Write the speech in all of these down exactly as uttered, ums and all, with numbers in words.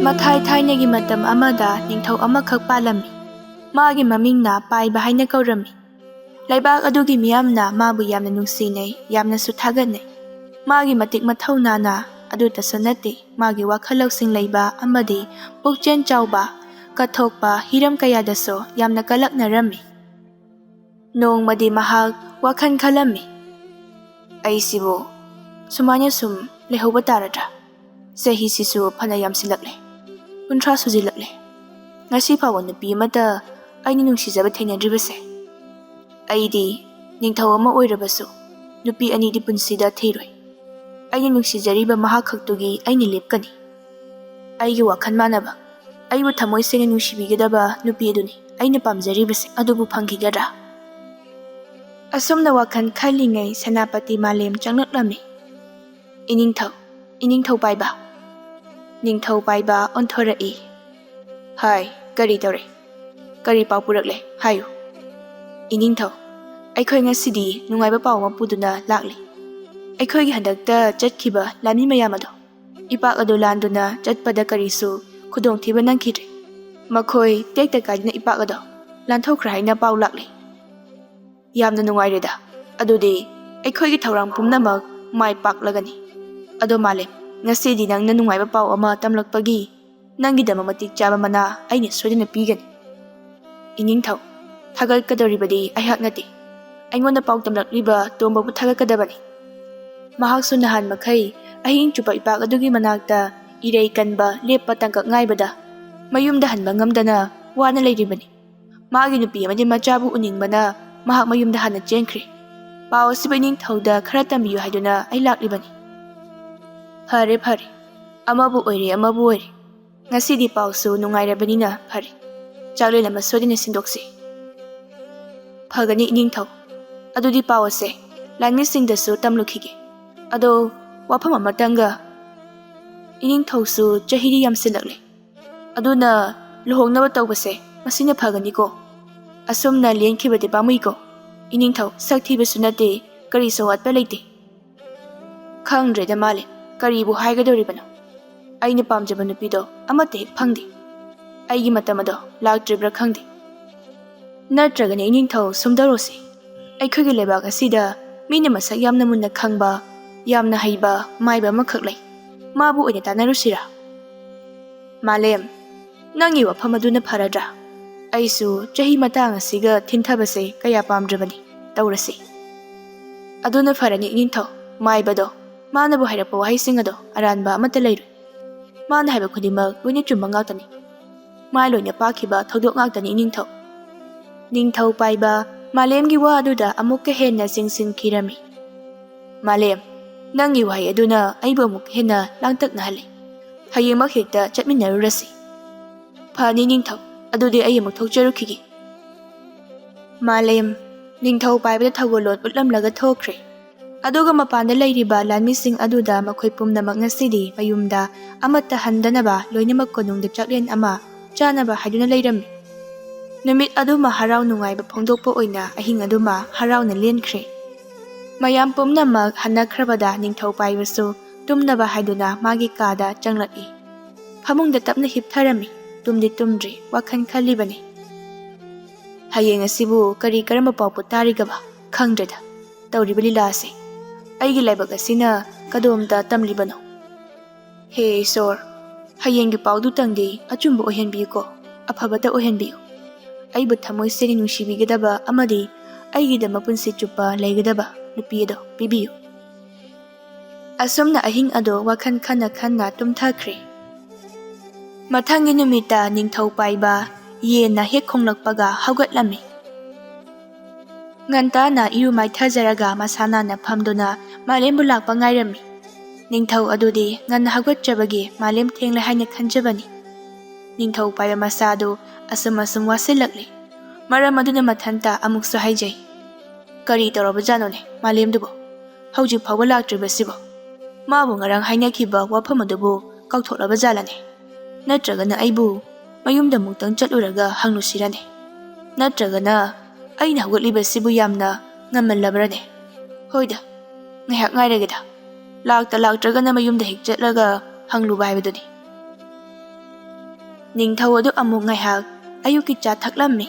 ꯃꯊꯥꯏ ꯊꯥꯏꯅꯒꯤ ꯃꯇꯝ ꯑꯃꯗ ꯅꯤꯡꯊꯧ ꯑꯃꯈꯛ ꯄꯥꯜꯂꯝꯃꯤ꯫ ꯃꯥꯒꯤ ꯃꯃꯤꯡꯅ ꯄꯥꯏꯕ ꯍꯥꯏꯅ ꯀꯧꯔꯝꯃꯤ꯫ ꯂꯩꯕꯥꯛ ꯑꯗꯨꯒꯤ ꯃꯤꯌꯥꯝꯅ ꯃꯥꯕꯨ ꯌꯥꯝꯅ ꯅꯨꯡꯁꯤꯅꯩ, ꯌꯥꯝꯅꯁꯨ ꯊꯥꯒꯠꯅꯩ꯫ ꯃꯥꯒꯤ ꯃꯇꯤꯛ ꯃꯊꯧꯅꯥꯅ ꯑꯗꯨꯇꯁꯨ ꯅꯠꯇꯦ, ꯃꯥꯒꯤ ꯋꯥꯈꯜ ꯂꯧꯁꯤꯡ ꯂꯩꯕ ꯑꯃꯗꯤ ꯄꯨꯛꯆꯦꯜ ꯆꯥꯎꯕ, ꯀꯠꯊꯣꯛꯄ ꯍꯤꯔꯝ ꯀꯌꯥꯗꯁꯨ ꯌꯥꯝꯅ ꯀꯜꯂꯛꯅꯔꯝꯃꯤ꯫ ꯅꯣꯡꯃꯗꯤ ꯃꯍꯥꯛ ꯋꯥꯈꯜ ꯈꯜꯂꯝꯃꯤ, "ꯑꯩꯁꯤꯕꯨ ꯁꯨꯃꯥꯏꯅ ꯁꯨꯝ ꯂꯩꯍꯧꯕ ꯇꯥꯔꯗ꯭ꯔꯥ? ꯆꯍꯤꯁꯤꯁꯨ ꯐꯅ ꯌꯥꯝꯁꯤꯜꯂꯛꯂꯦ, ꯀꯨꯟꯊ꯭ꯔꯥ ꯁꯨꯖꯤꯜꯂꯛꯂꯦ꯫ ꯉꯁꯤ ꯐꯥꯎꯕ ꯅꯨꯄꯤ ꯑꯃꯠꯇ ꯑꯩꯅ ꯅꯨꯡꯁꯤꯖꯕ ꯊꯦꯡꯅꯗ꯭ꯔꯤꯕꯁꯦ꯫ ꯑꯩꯗꯤ ꯅꯤꯡꯊꯧ ꯑꯃ ꯑꯣꯏꯔꯕꯁꯨ ꯅꯨꯄꯤ ꯑꯅꯤꯗꯤ ꯄꯨꯟꯁꯤꯗ ꯊꯤꯔꯣꯏ꯫ ꯑꯩꯅ ꯅꯨꯡꯁꯤꯖꯔꯤꯕ ꯃꯍꯥꯛ ꯈꯛꯇꯨꯒꯤ ꯑꯩꯅ ꯂꯦꯞꯀꯅꯤ꯫ ꯑꯩꯒꯤ ꯋꯥꯈꯜ ꯃꯥꯟꯅꯕ, ꯑꯩꯕꯨ ꯊꯃꯣꯏ ꯁꯦꯡꯅ ꯅꯨꯡꯁꯤꯕꯤꯒꯗꯕ ꯅꯨꯄꯤ ꯑꯗꯨꯅꯤ ꯑꯩꯅ ꯄꯥꯝꯖꯔꯤꯕꯁꯦ, ꯑꯗꯨꯕꯨ ꯐꯪꯈꯤꯒꯗ꯭ꯔꯥ?" ꯑꯁꯨꯝꯅ ꯋꯥꯈꯜ ꯈꯜꯂꯤꯉꯩ ꯁꯦꯅꯥꯄꯇꯤ ꯃꯥꯂꯦꯝ ꯆꯪꯂꯛꯂꯝꯃꯤ꯫ "ꯏꯅꯤꯡꯊꯧ, ꯏꯅꯤꯡꯊꯧ ꯄꯥꯏꯕ, ꯅꯤꯡꯊꯧ ꯄꯥꯏꯕ ꯑꯣꯟꯊꯣꯔꯛꯏ꯫ ꯍꯥꯏ, ꯀꯔꯤ ꯇꯧꯔꯦ? ꯀꯔꯤ ꯄꯥꯎ ꯄꯨꯔꯛꯂꯦ? ꯍꯥꯏꯌꯨ꯫" "ꯏꯅꯤꯡꯊꯧ, ꯑꯩꯈꯣꯏ ꯉꯁꯤꯗꯤ ꯅꯨꯡꯉꯥꯏꯕ ꯄꯥꯎ ꯑꯃ ꯄꯨꯗꯨꯅ ꯂꯥꯛꯂꯤ꯫ ꯑꯩꯈꯣꯏꯒꯤ ꯍꯟꯗꯛꯇ ꯆꯠꯈꯤꯕ ꯂꯥꯟꯃꯤ ꯃꯌꯥꯝ ꯑꯗꯣ, ꯏꯄꯥꯛ ꯑꯗꯨ ꯂꯥꯟꯗꯨꯅ ꯆꯠꯄꯗ ꯀꯔꯤꯁꯨ ꯈꯨꯗꯣꯡꯊꯤꯕ ꯅꯪꯈꯤꯗ꯭ꯔꯦ꯫ ꯃꯈꯣꯏ ꯇꯦꯛꯇ ꯀꯥꯏꯗꯅ ꯏꯄꯥꯛ ꯑꯗꯣ ꯂꯥꯟꯊꯣꯛꯈ꯭ꯔꯦ ꯍꯥꯏꯅ ꯄꯥꯎ ꯂꯥꯛꯂꯤ꯫" "ꯌꯥꯝꯅ ꯅꯨꯡꯉꯥꯏꯔꯦꯗ꯫ ꯑꯗꯨꯗꯤ ꯑꯩꯈꯣꯏꯒꯤ ꯊꯧꯔꯥꯡ ꯄꯨꯝꯅꯃꯛ ꯃꯥꯏ ꯄꯥꯛꯂꯒꯅꯤ꯫ ꯑꯗꯣ ꯃꯥꯂꯦꯝ, ꯉꯁꯤꯗꯤ ꯅꯪꯅ ꯅꯨꯡꯉꯥꯏꯕ ꯄꯥꯎ ꯑꯃ ꯇꯝꯂꯛꯄꯒꯤ ꯅꯪꯒꯤꯗꯃꯛ ꯃꯇꯤꯛ ꯆꯥꯕ ꯃꯅꯥ ꯑꯩꯅ ꯁꯣꯏꯗꯅ ꯄꯤꯒꯅꯤ꯫" "ꯏꯅꯤꯡꯊꯧ, ꯊꯥꯒꯠꯀꯗꯧꯔꯤꯕꯗꯤ ꯑꯩꯍꯥꯛ ꯅꯠꯇꯦ꯫ ꯑꯩꯉꯣꯟꯗ ꯄꯥꯎ ꯇꯝꯂꯛꯂꯤꯕ ꯇꯣꯝꯕꯕꯨ ꯊꯥꯒꯠꯀꯗꯕꯅꯤ꯫ ꯃꯍꯥꯛꯁꯨ ꯅꯍꯥꯟ ꯃꯈꯩ ꯑꯍꯤꯡ ꯆꯨꯞꯄ ꯏꯄꯥꯛ ꯑꯗꯨꯒꯤ ꯃꯅꯥꯛꯇ ꯏꯔꯩ ꯀꯟꯕ ꯂꯦꯞꯄ ꯇꯥꯡꯀꯛ ꯉꯥꯏꯕꯗ ꯃꯌꯨꯝꯗ ꯍꯟꯕ ꯉꯝꯗꯅ ꯋꯥꯅ ꯂꯩꯔꯤꯕꯅꯤ꯫ ꯃꯥꯒꯤ ꯅꯨꯄꯤ ꯑꯃꯗꯤ ꯃꯆꯥꯕꯨ ꯎꯅꯤꯡꯕꯅ ꯃꯍꯥꯛ ꯃꯌꯨꯝꯗ ꯍꯥꯟꯅ ꯆꯦꯟꯈ꯭ꯔꯦ꯫ ꯄꯥꯎ ꯑꯁꯤꯕꯨ ꯏꯅꯤꯡꯊꯧꯗ ꯈꯔ ꯇꯝꯕꯤꯌꯨ ꯍꯥꯏꯗꯨꯅ ꯑꯩ ꯂꯥꯛꯂꯤꯕꯅꯤ꯫" "ꯐꯔꯦ, ꯐꯔꯦ꯫ ꯑꯃꯕꯨ ꯑꯣꯏꯔꯦ, ꯑꯃꯕꯨ ꯑꯣꯏꯔꯦ꯫ ꯉꯁꯤꯗꯤ ꯄꯥꯎꯁꯨ ꯅꯨꯡꯉꯥꯏꯔꯕꯅꯤꯅ ꯐꯔꯦ꯫ ꯆꯥꯛꯂꯦꯟ ꯑꯃ ꯁꯣꯏꯗꯅ ꯁꯤꯟꯗꯣꯛꯁꯤ꯫" "ꯐꯒꯅꯤ ꯏꯅꯤꯡꯊꯧ꯫ ꯑꯗꯨꯗꯤ ꯄꯥꯎ ꯑꯁꯦ ꯂꯥꯟꯃꯤꯁꯤꯡꯗꯁꯨ ꯇꯝꯂꯨꯈꯤꯒꯦ꯫ ꯑꯗꯣ ꯋꯥꯐꯝ ꯑꯃꯇꯪꯒ, ꯏꯅꯤꯡꯊꯧꯁꯨ ꯆꯍꯤꯗꯤ ꯌꯥꯝꯁꯤꯜꯂꯛꯂꯦ꯫ ꯑꯗꯨꯅ ꯂꯨꯍꯣꯡꯅꯕ ꯇꯧꯕꯁꯦ ꯃꯁꯤꯅ ꯐꯒꯅꯤꯀꯣ꯫ ꯑꯁꯨꯝꯅ ꯂꯦꯟꯈꯤꯕꯗꯤ ꯄꯥꯝꯃꯨꯏꯀꯣ꯫ ꯏꯅꯤꯡꯊꯧ ꯁꯛ ꯊꯤꯕꯁꯨ ꯅꯠꯇꯦ, ꯀꯔꯤꯁꯨ ꯑꯋꯥꯠꯄ ꯂꯩꯇꯦ꯫" "ꯈꯪꯗ꯭ꯔꯦꯗ ꯃꯥꯂꯦꯝ, ꯀꯔꯤꯕꯨ ꯍꯥꯏꯒꯗꯧꯔꯤꯕꯅꯣ?" ꯑꯩꯅ ꯄꯥꯝꯖꯕ ꯅꯨꯄꯤꯗꯣ ꯑꯃꯠꯇ ꯍꯦꯛ ꯐꯪꯗꯦ꯫ ꯑꯩꯒꯤ ꯃꯇꯝ ꯑꯗꯣ ꯂꯥꯛꯇ꯭ꯔꯤꯕ꯭ꯔꯥ ꯈꯪꯗꯦ꯫ ꯅꯠꯇ꯭ꯔꯒꯅ ꯏꯅꯤꯡꯊꯧ, ꯁꯨꯝꯗꯧꯔꯣꯁꯦ, ꯑꯩꯈꯣꯏꯒꯤ ꯂꯩꯕꯥꯛ ꯑꯁꯤꯗ ꯃꯤꯅ ꯃꯁꯛ ꯌꯥꯝꯅ ꯃꯨꯟꯅ ꯈꯪꯕ, ꯌꯥꯝꯅ ꯍꯩꯕ ꯃꯥꯏꯕ ꯑꯃꯈꯛ ꯂꯩ꯫ ꯃꯥꯕꯨ ꯑꯣꯏꯅ ꯇꯥꯟꯅꯔꯨꯁꯤꯔꯥ? ꯃꯥꯂꯦꯝ, ꯅꯪꯒꯤ ꯋꯥꯐꯝ ꯑꯗꯨꯅ ꯐꯔꯗ꯭ꯔꯥ? ꯑꯩꯁꯨ ꯆꯍꯤ ꯃꯇꯥꯡ ꯑꯁꯤꯒ ꯊꯤꯟꯊꯕꯁꯦ ꯀꯌꯥ ꯄꯥꯝꯗ꯭ꯔꯕꯅꯤ꯫ ꯇꯧꯔꯁꯤ꯫ ꯑꯗꯨꯅ ꯐꯔꯅꯤ ꯏꯅꯤꯡꯊꯧ꯫ ꯃꯥꯏꯕꯗꯣ, ꯃꯥꯅꯕꯨ ꯍꯥꯏꯔꯛꯄ ꯋꯥꯍꯩꯁꯤꯡ ꯑꯗꯣ ꯑꯔꯥꯟꯕ ꯑꯃꯠꯇ ꯂꯩꯔꯣꯏ꯫ ꯃꯥꯅ ꯍꯥꯏꯕ ꯈꯨꯗꯤꯡꯃꯛ ꯂꯣꯏꯅ ꯆꯨꯝꯕ ꯉꯥꯛꯇꯅꯤ꯫ ꯃꯥ ꯂꯣꯏꯅ ꯄꯥꯛꯈꯤꯕ ꯊꯧꯗꯣꯛ ꯉꯥꯛꯇꯅꯤ ꯏꯅꯤꯡꯊꯧ꯫ ꯅꯤꯡꯊꯧ ꯄꯥꯏꯕ ꯃꯥꯂꯦꯝꯒꯤ ꯋꯥ ꯑꯗꯨꯗ ꯑꯃꯨꯛꯀ ꯍꯦꯟꯅ ꯆꯤꯡꯁꯤꯟꯈꯤꯔꯝꯃꯤ꯫ ꯃꯥꯂꯦꯝ, ꯅꯪꯒꯤ ꯋꯥꯍꯩ ꯑꯗꯨꯅ ꯑꯩꯕꯨ ꯑꯃꯨꯛ ꯍꯦꯟꯅ ꯂꯥꯡꯇꯛꯅꯍꯜꯂꯦ꯫ ꯍꯌꯦꯡꯃꯛ ꯍꯦꯛꯇ ꯆꯠꯃꯤꯟꯅꯔꯨꯔꯁꯤ꯫ ꯐꯅꯤ ꯅꯤꯡꯊꯧ, ꯑꯗꯨꯗꯤ ꯑꯩ ꯑꯃꯨꯛ ꯊꯣꯛꯆꯔꯨꯈꯤꯒꯦ꯫ ꯃꯥꯂꯦꯝ, ꯅꯤꯡꯊꯧ ꯄꯥꯏꯕꯗ ꯊꯧꯒꯜꯂꯣꯟ ꯎꯠꯂꯝꯂꯒ ꯊꯣꯛꯈ꯭ꯔꯦ꯫ ꯑꯗꯨꯒ ꯃꯄꯥꯟꯗ ꯂꯩꯔꯤꯕ ꯂꯥꯟꯃꯤꯁꯤꯡ ꯑꯗꯨꯗ ꯃꯈꯣꯏ ꯄꯨꯝꯅꯃꯛ ꯉꯁꯤꯗꯤ ꯃꯌꯨꯝꯗ ꯑꯃꯠꯇ ꯍꯟꯗꯅꯕ ꯂꯣꯏꯅꯃꯛ ꯀꯣꯅꯨꯡꯗ ꯆꯥꯛꯂꯦꯟ ꯑꯃ ꯆꯥꯅꯕ ꯍꯥꯏꯗꯨꯅ ꯂꯩꯔꯝꯃꯤ꯫ ꯅꯨꯃꯤꯠ ꯑꯗꯨꯃ ꯍꯔꯥꯎ ꯅꯨꯡꯉꯥꯏꯕ ꯐꯣꯡꯗꯣꯛꯄ ꯑꯣꯏꯅ ꯑꯍꯤꯡ ꯑꯗꯨꯃ ꯍꯔꯥꯎꯅ ꯂꯦꯟꯈ꯭ꯔꯦ꯫ ꯃꯌꯥꯝ ꯄꯨꯝꯅꯃꯛ ꯍꯟꯅꯈ꯭ꯔꯕꯗ ꯅꯤꯡꯊꯧ ꯄꯥꯏꯕꯁꯨ ꯇꯨꯝꯅꯕ ꯍꯥꯏꯗꯨꯅ ꯃꯥꯒꯤ ꯀꯥꯗ ꯆꯪꯂꯛꯏ꯫ ꯐꯃꯨꯡꯗ ꯇꯞꯅ ꯍꯤꯞꯊꯔꯝꯃꯤ꯫ ꯇꯨꯝꯗꯤ ꯇꯨꯝꯗ꯭ꯔꯤ, ꯋꯥꯈꯜ ꯈꯜꯂꯤꯕꯅꯤ꯫ ꯍꯌꯦꯡ ꯑꯁꯤꯕꯨ ꯀꯔꯤ ꯀꯔꯝꯕ ꯄꯥꯎ ꯄꯨ ꯇꯥꯔꯤꯒꯕ? ꯈꯪꯗ꯭ꯔꯦꯗ, ꯇꯧꯔꯤꯕ ꯂꯤꯂꯥ ꯑꯁꯤ꯫ ꯑꯩꯒꯤ ꯂꯥꯏꯕꯛ ꯑꯁꯤꯅ ꯀꯗꯣꯝꯗ ꯇꯝꯂꯤꯕꯅꯣ? ꯍꯦ ꯏꯁꯣꯔ, ꯍꯌꯦꯡꯒꯤ ꯄꯥꯎꯗꯨꯇꯪꯗꯤ ꯑꯆꯨꯝꯕ ꯑꯣꯏꯍꯟꯕꯤꯌꯨꯀꯣ, ꯑꯐꯕꯇ ꯑꯣꯏꯍꯟꯕꯤꯌꯨ꯫ ꯑꯩꯕꯨ ꯊꯃꯣꯏ ꯁꯦꯡꯅ ꯅꯨꯡꯁꯤꯕꯤꯒꯗꯕ ꯑꯃꯗꯤ ꯑꯩꯒꯤꯗꯃꯛ ꯄꯨꯟꯁꯤ ꯆꯨꯞꯄ ꯂꯩꯒꯗꯕ ꯅꯨꯄꯤ ꯑꯗꯣ ꯄꯤꯕꯤꯌꯨ꯫ ꯑꯁꯨꯝꯅ ꯑꯍꯤꯡ ꯑꯗꯣ ꯋꯥꯈꯜ ꯈꯟꯅ ꯈꯟꯅ ꯇꯨꯝꯊꯈ꯭ꯔꯦ꯫ ꯃꯊꯪꯒꯤ ꯅꯨꯃꯤꯠꯇ ꯅꯤꯡꯊꯧ ꯄꯥꯏꯕ ꯌꯦꯟꯅ ꯍꯦꯛ ꯈꯣꯡꯂꯛꯄꯒ ꯍꯧꯒꯠꯂꯝꯃꯤ꯫ ꯉꯟꯇꯥꯅ ꯏꯔꯨ ꯃꯥꯏꯊꯖꯔꯒ ꯃꯁꯥ ꯅꯥꯟꯅ ꯐꯝꯗꯨꯅ ꯃꯥꯂꯦꯝꯕꯨ ꯂꯥꯛꯄ ꯉꯥꯏꯔꯝꯃꯤ꯫ ꯅꯤꯡꯊꯧ ꯑꯗꯨꯗꯤ ꯉꯟꯅ ꯍꯧꯒꯠꯆꯕꯒꯤ ꯃꯥꯂꯦꯝ ꯊꯦꯡꯂꯦ ꯍꯥꯏꯅ ꯈꯟꯖꯕꯅꯤ꯫ ꯅꯤꯡꯊꯧ ꯄꯥꯏꯕ ꯃꯁꯥꯗꯨ ꯑꯁꯨꯝ ꯑꯁꯨꯝ ꯋꯥꯁꯤꯜꯂꯛꯂꯦ꯫ ꯃꯔꯝ ꯑꯗꯨꯅ ꯃꯊꯟꯇ ꯑꯃꯨꯛꯁꯨ ꯍꯥꯏꯖꯩ, "ꯀꯔꯤ ꯇꯧꯔꯕꯖꯥꯠꯅꯣꯅꯦ ꯃꯥꯂꯦꯝꯗꯨꯕꯨ? ꯍꯧꯖꯤꯛ ꯐꯥꯎꯕ ꯂꯥꯛꯇ꯭ꯔꯤꯕꯁꯤꯕꯨ? ꯃꯥꯕꯨ ꯉꯔꯥꯡ ꯍꯥꯏꯅꯈꯤꯕ ꯋꯥꯐꯝ ꯑꯗꯨꯕꯨ ꯀꯥꯎꯊꯣꯛꯂꯕ ꯖꯥꯠꯂꯅꯦ? ꯅꯠꯇ꯭ꯔꯒꯅ ꯑꯩꯕꯨ ꯃꯌꯨꯝꯗ ꯑꯃꯨꯛꯇꯪ ꯆꯠꯂꯨꯔꯒ ꯍꯪꯂꯨꯁꯤꯔꯅꯦ? ꯅꯠꯇ꯭ꯔꯒꯅ ꯑꯩꯅ ꯍꯧꯒꯠꯂꯤꯕꯁꯤꯕꯨ ꯌꯥꯝꯅ ꯉꯟꯃꯜꯂꯕ꯭ꯔꯅꯦ? ꯍꯣꯏꯗ, ꯉꯥꯏꯍꯥꯛ ꯉꯥꯏꯔꯒꯦꯗ꯫ ꯂꯥꯛꯇ ꯂꯥꯛꯇ꯭ꯔꯒꯅ ꯃꯌꯨꯝꯗ ꯍꯦꯛ ꯆꯠꯂꯒ ꯍꯪꯂꯨꯕ ꯍꯥꯏꯕꯗꯨꯅꯤ꯫ ꯅꯤꯡꯊꯧ ꯑꯗꯨ ꯑꯃꯨꯛ ꯉꯥꯏꯍꯥꯛ ꯑꯌꯨꯛꯀꯤ ꯆꯥ ꯊꯛꯂꯝꯃꯤ꯫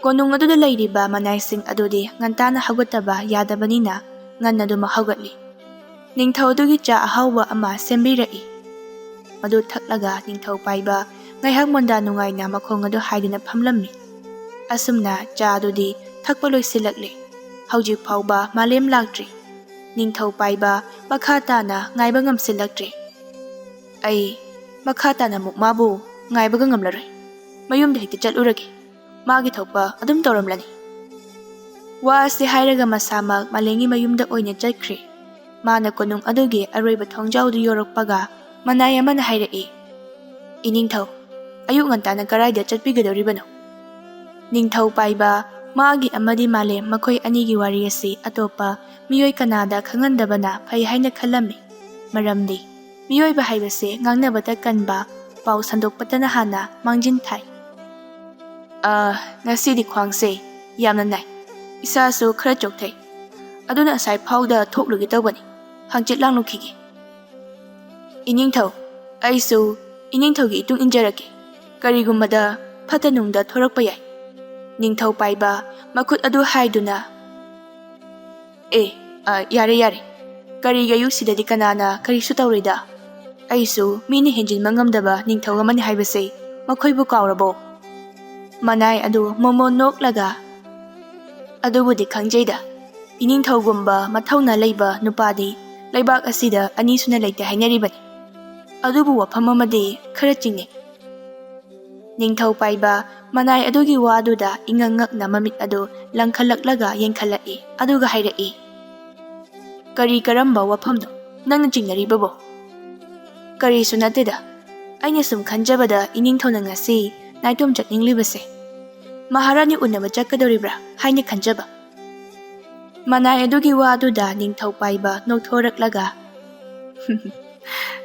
ꯀꯣꯅꯨꯡ ꯑꯗꯨꯗ ꯂꯩꯔꯤꯕ ꯃꯅꯥꯏꯁꯤꯡ ꯑꯗꯨꯗꯤ ꯉꯟꯇꯥꯅ ꯍꯧꯒꯠꯇꯕ ꯌꯥꯗꯕꯅꯤꯅ ꯉꯟꯅ ꯑꯗꯨꯃꯛ ꯍꯧꯒꯠꯂꯤ꯫ ꯅꯤꯡꯊꯧ ꯑꯗꯨꯒꯤ ꯆꯥ ꯑꯍꯥꯎꯕ ꯑꯃ ꯁꯦꯝꯕꯤꯔꯛꯏ꯫ ꯃꯗꯨ ꯊꯛꯂꯒ ꯅꯤꯡꯊꯧ ꯄꯥꯏꯕ ꯉꯥꯏꯍꯥꯛ ꯃꯣꯟꯗꯥ ꯅꯨꯡꯉꯥꯏꯅ ꯃꯈꯣꯡ ꯑꯗꯨ ꯍꯥꯏꯗꯨꯅ ꯐꯝꯂꯝꯃꯤ꯫ ꯑꯁꯨꯝꯅ ꯆꯥ ꯑꯗꯨꯗꯤ ꯊꯛꯄ ꯂꯣꯏꯁꯤꯜꯂꯛꯂꯦ꯫ ꯍꯧꯖꯤꯛ ꯐꯥꯎꯕ ꯃꯥꯂꯦꯝ ꯂꯥꯛꯇ꯭ꯔꯤ꯫ ꯅꯤꯡꯊꯧ ꯄꯥꯏꯕ ꯃꯈꯥ ꯇꯥꯅ ꯉꯥꯏꯕ ꯉꯝꯁꯤꯜꯂꯛꯇ꯭ꯔꯦ꯫ "ꯑꯩ ꯃꯈꯥ ꯇꯥꯅ ꯑꯃꯨꯛ ꯃꯥꯕꯨ ꯉꯥꯏꯕꯒ ꯉꯝꯂꯔꯣꯏ꯫ ꯃꯌꯨꯝꯗ ꯍꯦꯛꯇ ꯆꯠꯂꯨꯔꯒꯦ꯫ ꯃꯥꯒꯤ ꯊꯣꯛꯄ ꯑꯗꯨꯝ ꯇꯧꯔꯝꯂꯅꯤ꯫" ꯋꯥ ꯑꯁꯤ ꯍꯥꯏꯔꯒ ꯃꯁꯥꯃꯛ ꯃꯥꯂꯦꯝꯒꯤ ꯃꯌꯨꯝꯗ ꯑꯣꯏꯅ ꯆꯠꯈ꯭ꯔꯦ꯫ ꯃꯥꯅ ꯀꯣꯅꯨꯡ ꯑꯗꯨꯒꯤ ꯑꯔꯣꯏꯕ ꯊꯣꯡꯖꯥꯎꯗꯨ ꯌꯧꯔꯛꯄꯒ ꯃꯅꯥꯏ ꯑꯃꯅ ꯍꯥꯏꯔꯛꯏ, "ꯏꯅꯤꯡꯊꯧ, ꯑꯌꯨꯛ ꯉꯟꯇꯥꯅ ꯀꯗꯥꯏꯗ ꯆꯠꯄꯤꯒꯗꯧꯔꯤꯕꯅꯣ?" ꯅꯤꯡꯊꯧ ꯄꯥꯏꯕ, ꯃꯥꯒꯤ ꯑꯃꯗꯤ ꯃꯥꯂꯦꯝ ꯃꯈꯣꯏ ꯑꯅꯤꯒꯤ ꯋꯥꯔꯤ ꯑꯁꯤ ꯑꯇꯣꯞꯄ ꯃꯤꯑꯣꯏ ꯀꯅꯥꯗ ꯈꯪꯍꯟꯗꯕꯅ ꯐꯩ ꯍꯥꯏꯅ ꯈꯜꯂꯝꯃꯤ꯫ ꯃꯔꯝꯗꯤ ꯃꯤꯑꯣꯏꯕ ꯍꯥꯏꯕꯁꯦ ꯉꯥꯡꯅꯕꯇ ꯀꯟꯕ, ꯄꯥꯎ ꯁꯟꯗꯣꯛꯄꯇꯅ ꯍꯥꯟꯅ ꯃꯥꯡꯖꯤꯟ ꯊꯥꯏ꯫ "ꯑ, ꯉꯁꯤꯗꯤ ꯈ꯭ꯋꯥꯡꯁꯦ ꯌꯥꯝꯅ ꯅꯥꯏ꯫ ꯏꯁꯥꯁꯨ ꯈꯔ ꯆꯣꯛꯊꯩ꯫ ꯑꯗꯨꯅ ꯑꯁꯥꯏ ꯐꯥꯎꯗ ꯊꯣꯛꯂꯨꯒꯦ ꯇꯧꯕꯅꯤ꯫ ꯍꯪꯆꯤꯠ ꯂꯥꯡꯂꯨꯈꯤꯒꯦ꯫" "ꯏꯅꯤꯡꯊꯧ, ꯑꯩꯁꯨ ꯏꯅꯤꯡꯊꯧꯒꯤ ꯏꯇꯨꯡ ꯏꯟꯖꯔꯛꯀꯦ꯫ ꯀꯔꯤꯒꯨꯝꯕꯗ ꯐꯠꯇ ꯅꯨꯡꯗ ꯊꯣꯔꯛꯄ ꯌꯥꯏ꯫" ꯅꯤꯡꯊꯧ ꯄꯥꯏꯕ ꯃꯈꯨꯠ ꯑꯗꯨ ꯍꯥꯏꯗꯨꯅ, "ꯑꯦ, ꯑ, ꯌꯥꯔꯦ, ꯌꯥꯔꯦ꯫ ꯀꯔꯤꯒꯤ ꯑꯌꯨꯛꯁꯤꯗꯗꯤ ꯀꯅꯥꯅ ꯀꯔꯤꯁꯨ ꯇꯧꯔꯣꯏꯗ? ꯑꯩꯁꯨ ꯃꯤꯅ ꯍꯦꯟꯖꯤꯟꯕ ꯉꯝꯗꯕ ꯅꯤꯡꯊꯧ ꯑꯃꯅꯤ ꯍꯥꯏꯕꯁꯦ ꯃꯈꯣꯏꯕꯨ ꯀꯥꯎꯔꯕꯣ?" ꯃꯅꯥꯏ ꯑꯗꯨ ꯃꯣꯃꯣꯟ ꯅꯣꯛꯂꯒ, "ꯑꯗꯨꯕꯨꯗꯤ ꯈꯪꯖꯩꯗ꯫ ꯏꯅꯤꯡꯊꯧꯒꯨꯝꯕ ꯃꯊꯧꯅꯥ ꯂꯩꯕ ꯅꯨꯄꯥꯗꯤ ꯂꯩꯕꯥꯛ ꯑꯁꯤꯗ ꯑꯅꯤ ꯁꯨꯅ ꯂꯩꯇꯦ ꯍꯥꯏꯅꯔꯤꯕꯅꯤ꯫ ꯑꯗꯨꯕꯨ ꯋꯥꯐꯝ ꯑꯃꯗꯤ ꯈꯔ ꯆꯤꯡꯅꯩ꯫" ꯅꯤꯡꯊꯧ ꯄꯥꯏꯕ ꯃꯅꯥꯏ ꯑꯗꯨꯒꯤ ꯋꯥꯗꯨꯗ ꯏꯉꯛ ꯉꯛꯅ ꯃꯃꯤꯠ ꯑꯗꯨ ꯂꯪꯈꯠꯂꯛꯂꯒ ꯌꯦꯡꯈꯠꯂꯛꯏ, ꯑꯗꯨꯒ ꯍꯥꯏꯔꯛꯏ, "ꯀꯔꯤ ꯀꯔꯝꯕ ꯋꯥꯐꯝꯅꯣ ꯅꯪꯅ ꯆꯤꯡꯅꯔꯤꯕꯕꯣ?" "ꯀꯔꯤꯁꯨ ꯅꯠꯇꯦꯗ꯫ ꯑꯩꯅ ꯁꯨꯝ ꯈꯟꯖꯕꯗ ꯏꯅꯤꯡꯊꯧꯅ ꯉꯁꯤ ꯅꯥꯏꯇꯣꯝ ꯆꯠꯅꯤꯡꯂꯤꯕꯁꯦ ꯃꯍꯥꯔꯥꯅꯤ ꯎꯅꯕ ꯆꯠꯀꯗꯧꯔꯤꯕ꯭ꯔꯥ ꯍꯥꯏꯅ ꯈꯟꯖꯕ꯫" ꯃꯅꯥꯏ ꯑꯗꯨꯒꯤ ꯋꯥꯗꯨꯗ ꯅꯤꯡꯊꯧ ꯄꯥꯏꯕ ꯅꯣꯛꯊꯣꯔꯛꯂꯒ,